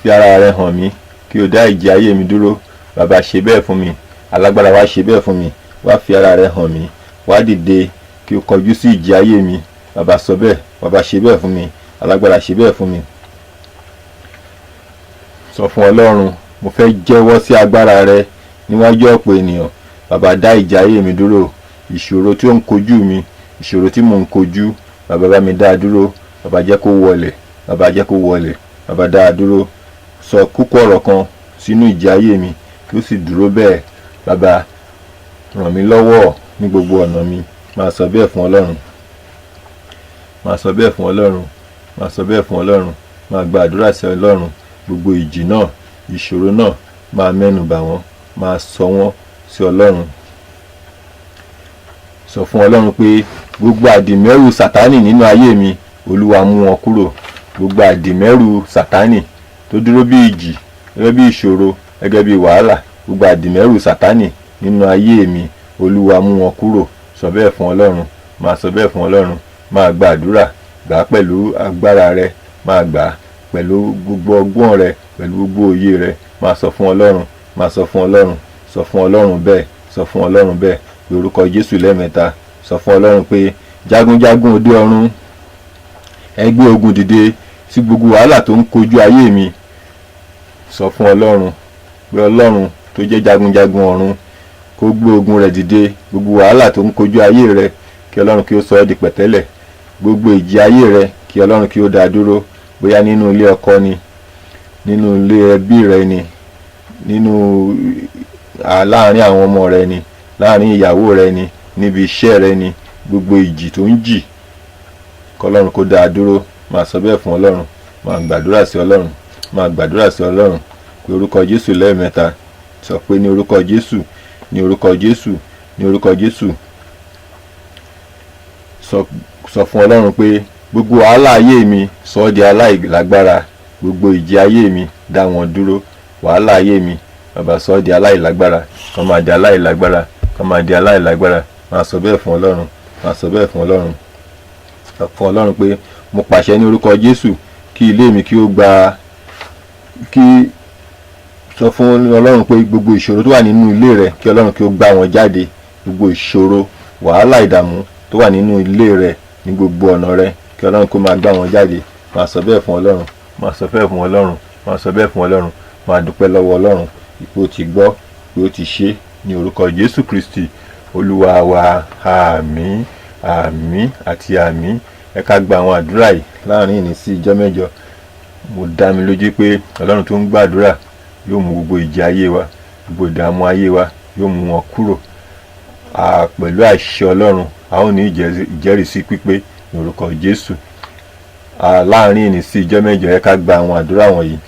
fi ara rẹ hàn mí, kí o dá ìjì ayé mi dúró. Bàbá, ṣe bẹ́ẹ̀ fún mi. Alágbára, wá ṣe bẹ́ẹ̀ fún mi. Wá fi ara rẹ hàn mí, wá dìde, kí o kọjú sí ìjì ayé mi. Bàbá, sọ bẹ́ẹ̀. Bàbá, ṣe bẹ́ẹ̀ fún mi. Alágbára, ṣe bẹ́ẹ̀ fún mi. Sọ fún Ọlọ́run, mo fẹ́ jẹ́wọ́ sí agbára rẹ níwájú ọ̀pọ̀ ènìyàn. Bàbá, dá ìjì ayé mi dúró. Ìṣòro tí ó ń kojú mi, ìṣòro tí mò ń kojú, bàbá, bá mi dá a dúró. Bàbá, jẹ́ kó wọlẹ̀. Bàbá, jẹ́ kó wọlẹ̀. Bàbá, dá a dúró. Sọ kókó ọ̀rọ̀ kan sínú ìjì ayé mi, kí ó sì dúró bẹ́ẹ̀. Bàbá, ràn mí lọ́wọ́ ní gbogbo ọ̀nà mi. Máa sọ bẹ́ẹ̀ fún Ọlọ́run, máa sọ bẹ́ẹ̀ fún Ọlọ́run, máa sọ bẹ́ẹ̀ fún Ọlọ́run. Máa gba àdúrà sí Ọlọ́run. Gbogbo ìjì náà, ìṣòro náà, máa mẹ́nu bà wọ́n, máa sọ wọ́n sí Ọlọ́run. Sọ fún Ọlọ́run pé gbogbo àdìmẹ́rù Sátánì nínú ayé mi, Olúwa mú wọn kúrò. Gbogbo àdìmẹ́rù Sátánì tó dúró bí ìjì, gẹ́gẹ́ bí ìṣòro, gẹ́gẹ́ bí wàhálà, gbogbo àdìmẹ́rù Sátánì nínú ayé mi, Olúwa mú wọn kúrò. Sọ bẹ́ẹ̀ fún Ọlọ́run, máa sọ bẹ́ẹ̀ fún Ọlọ́run, máa gba àdúrà, gbà á pẹ̀lú agbára rẹ, máa gbà á pẹ̀lú gbogbo ọgbọ́n rẹ, pẹ̀lú gbogbo òye rẹ. Máa sọ fún Ọlọ́run, máa sọ fún Ọlọ́run, sọ fún Ọlọ́run bẹ́ẹ̀, sọ fún Ọlọ́run bẹ́ẹ̀. Pe orúkọ Jésù lẹ́ẹ̀mẹ́ta. Sọ fún Ọlọ́run pé jagunjagun òde ọ̀run, ẹ gbé ogun dìde sí gbogbo wàhálà tó ń kojú ayé mi. Sọ fún Ọlọ́run pé Ọlọ́run tó jẹ́ jagunjagun ọ̀run kó gbé ogun rẹ̀ dìde. Gbogbo wàhálà tó ń kojú ayé rẹ, kí Ọlọ́run kí ó sọ ọ́ di pẹ̀tẹ́lẹ̀. Gbogbo ìjì ayé rẹ, kí Ọlọ́run kí ó dá a dúró. Bóyá nínú ilé ọkọ ni, nínú ilé ẹbí rẹ ni, nínú láàárín àwọn ọmọ rẹ ni, láàárín ìyàwó rẹ ni, níbi iṣẹ́ rẹ ni, gbogbo ìjì tó ń jì, kọlọ́run kó dá a dúró. Máa sọ bẹ́ẹ̀ fún Ọlọ́run, máa gbàdúrà sí Ọlọ́run, máa gbàdúrà sí Ọlọ́run. Pé orúkọ Jésù lẹ́ẹ̀mẹ́ta. Sọ pé ní orúkọ Jésù, ní orúkọ Jésù, ní orúkọ Jésù. Sọ fún Ọlọ́run pé gbogbo wàhálà ayé mi, sọ ọ́ di aláìlágbára. Gbogbo ìjì ayé mi, dá wọn dúró. Wàhálà ayé mi, bàbá, sọ ọ́ di aláìlágbára, kó máa di aláìlágbára, kó máa di aláìlágbára. Máa sọ bẹ́ẹ̀ fún Ọlọ́run, máa sọ bẹ́ẹ̀ fún Ọlọ́run. Sọ fún Ọlọ́run pé mo pàṣẹ ní orúkọ Jésù kí ilé mi kí ó gba kí. Sọ fún Ọlọ́run pé gbogbo ìṣòro tó wà nínú ilé rẹ, kí Ọlọ́run kí ó gbá wọn jáde. Gbogbo ìṣòro, wàhálà, ìdààmú tó wà nínú ilé rẹ, ní gbogbo ọ̀nà rẹ, kí Ọlọ́run kó máa gbá wọn jáde. Máa sọ bẹ́ẹ̀ fún Ọlọ́run, máa sọ bẹ́ẹ̀ fún Ọlọ́run, máa sọ bẹ́ẹ̀ fún Ọlọ́run. Máa dúpẹ́ lọ́wọ́ Ọlọ́run pé ó ti gbọ́, pé ó ti ṣe. Ní orúkọ Jésù Kristi Olúwa wa, àmín, àmín àti àmín. Ẹ ká gba àwọn àdúrà yìí láàrin ìní sí ìjọ mẹ́jọ. Mo dá mi lójú pé Ọlọ́run tó ń gbàdúrà yóò mú gbogbo ìjì ayé wa, gbogbo ìdààmú ayé wa, yóò mú wọn kúrò. Pẹ̀lú àṣẹ Ọlọ́run, a ó ní ìjẹ́rìísí pípé ní orúkọ Jésù. Láàrin ìní sí ìjọ mẹ́jọ, ẹ ká gba àwọn àdúrà wọ̀nyí.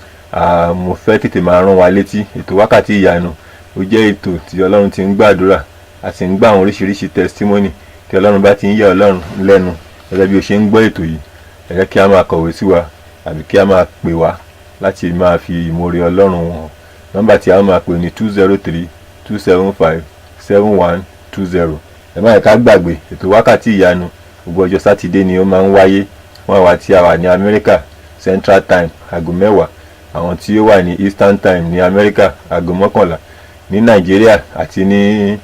Mo fẹ́ tètè máa rán wa létí ètò Wákàtí Ìyanu. Ó jẹ́ ètò tí Ọlọ́run ti ń gbàdúrà, a sì ń gbà àwọn oríṣiríṣi testimony tí Ọlọ́run bá ti ń yà Ọlọ́run lẹ́nu. Gẹ́gẹ́ bí o ṣe ń gbọ́ ètò yìí, ẹ jẹ́ kí a máa kọ̀wé sí wa àbí kí a máa pè wá láti máa fi ìmoore Ọlọ́run hàn. Nọ́mbà tí a máa pè ní 203-275-7120. Ẹ má yẹ ká gbàgbé ètò Wákàtí Ìyanu. Gbogbo ọjọ́ Sátidé ni ó máa ń wáyé. Fún àwa tí a wà ní Amẹ́ríkà, Central Time, aago 10. Àwọn tí ó wà ní Eastern Time ní Amẹ́ríkà, aago 11. Ní Nàìjíríà àti ní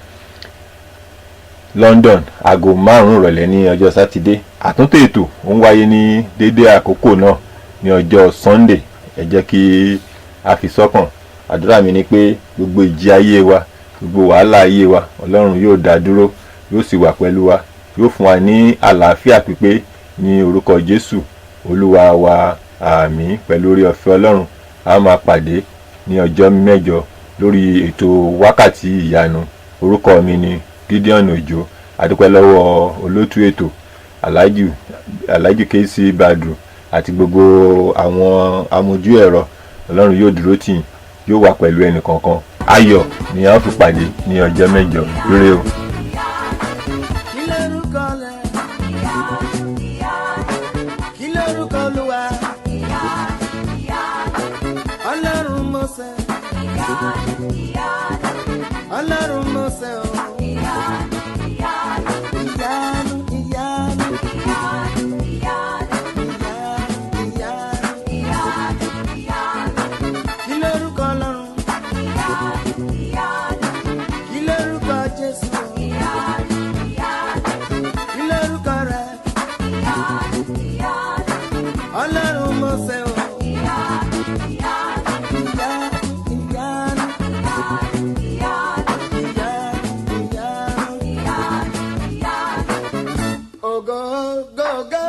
London, aago 5 ìrọ̀lẹ́ ní ọjọ́ Sátidé. Àtúntò ètò ó ń wáyé ní dédé àkókò náà ní ọjọ́ Sunday. Ẹ jẹ́ kí a fi sọ́kàn. Àdúrà mi ni pé gbogbo ìjì ayé wa, gbogbo wàhálà ayé wa, Ọlọ́run yóò dá dúró, yóò sì wà pẹ̀lú wa, yóò fún wa ní àlàáfíà pípé ní orúkọ Jésù Olúwa wa, àmín. Pẹ̀lú oore ọ̀fẹ́ Ọlọ́run, a máa pàdé ní ọjọ́ mẹ́jọ lórí ètò Wákàtí Ìyanu. Orúkọ mi ni Gideon Òjó. Adúpẹ́ lọ́wọ́ olótú ètò, Alhaji KC Badru, àti gbogbo àwọn amójú ẹ̀rọ. Ọlọ́run yóò dúró tì yín, yóò wà pẹ̀lú ẹnì kọ̀ọ̀kan. Ayọ̀ ni a ó fi pàdé ní ọjọ́ mẹ́jọ. Ire o. Kí lórúkọ rẹ? Kí lórúkọ Olúwa? Ọlọ́run Mósè. Ọlọ́run Mósè o. Ìyanu, ìyanu, ìyanu, ìyanu. Kí lórúkọ Ọlọ́run? Kí lórúkọ Jésù? Kí lórúkọ rẹ? Ọlọ́run Mósè o. Ìyanu, ìyanu, ìyanu, ìyanu. Ògo, ògo, ògo.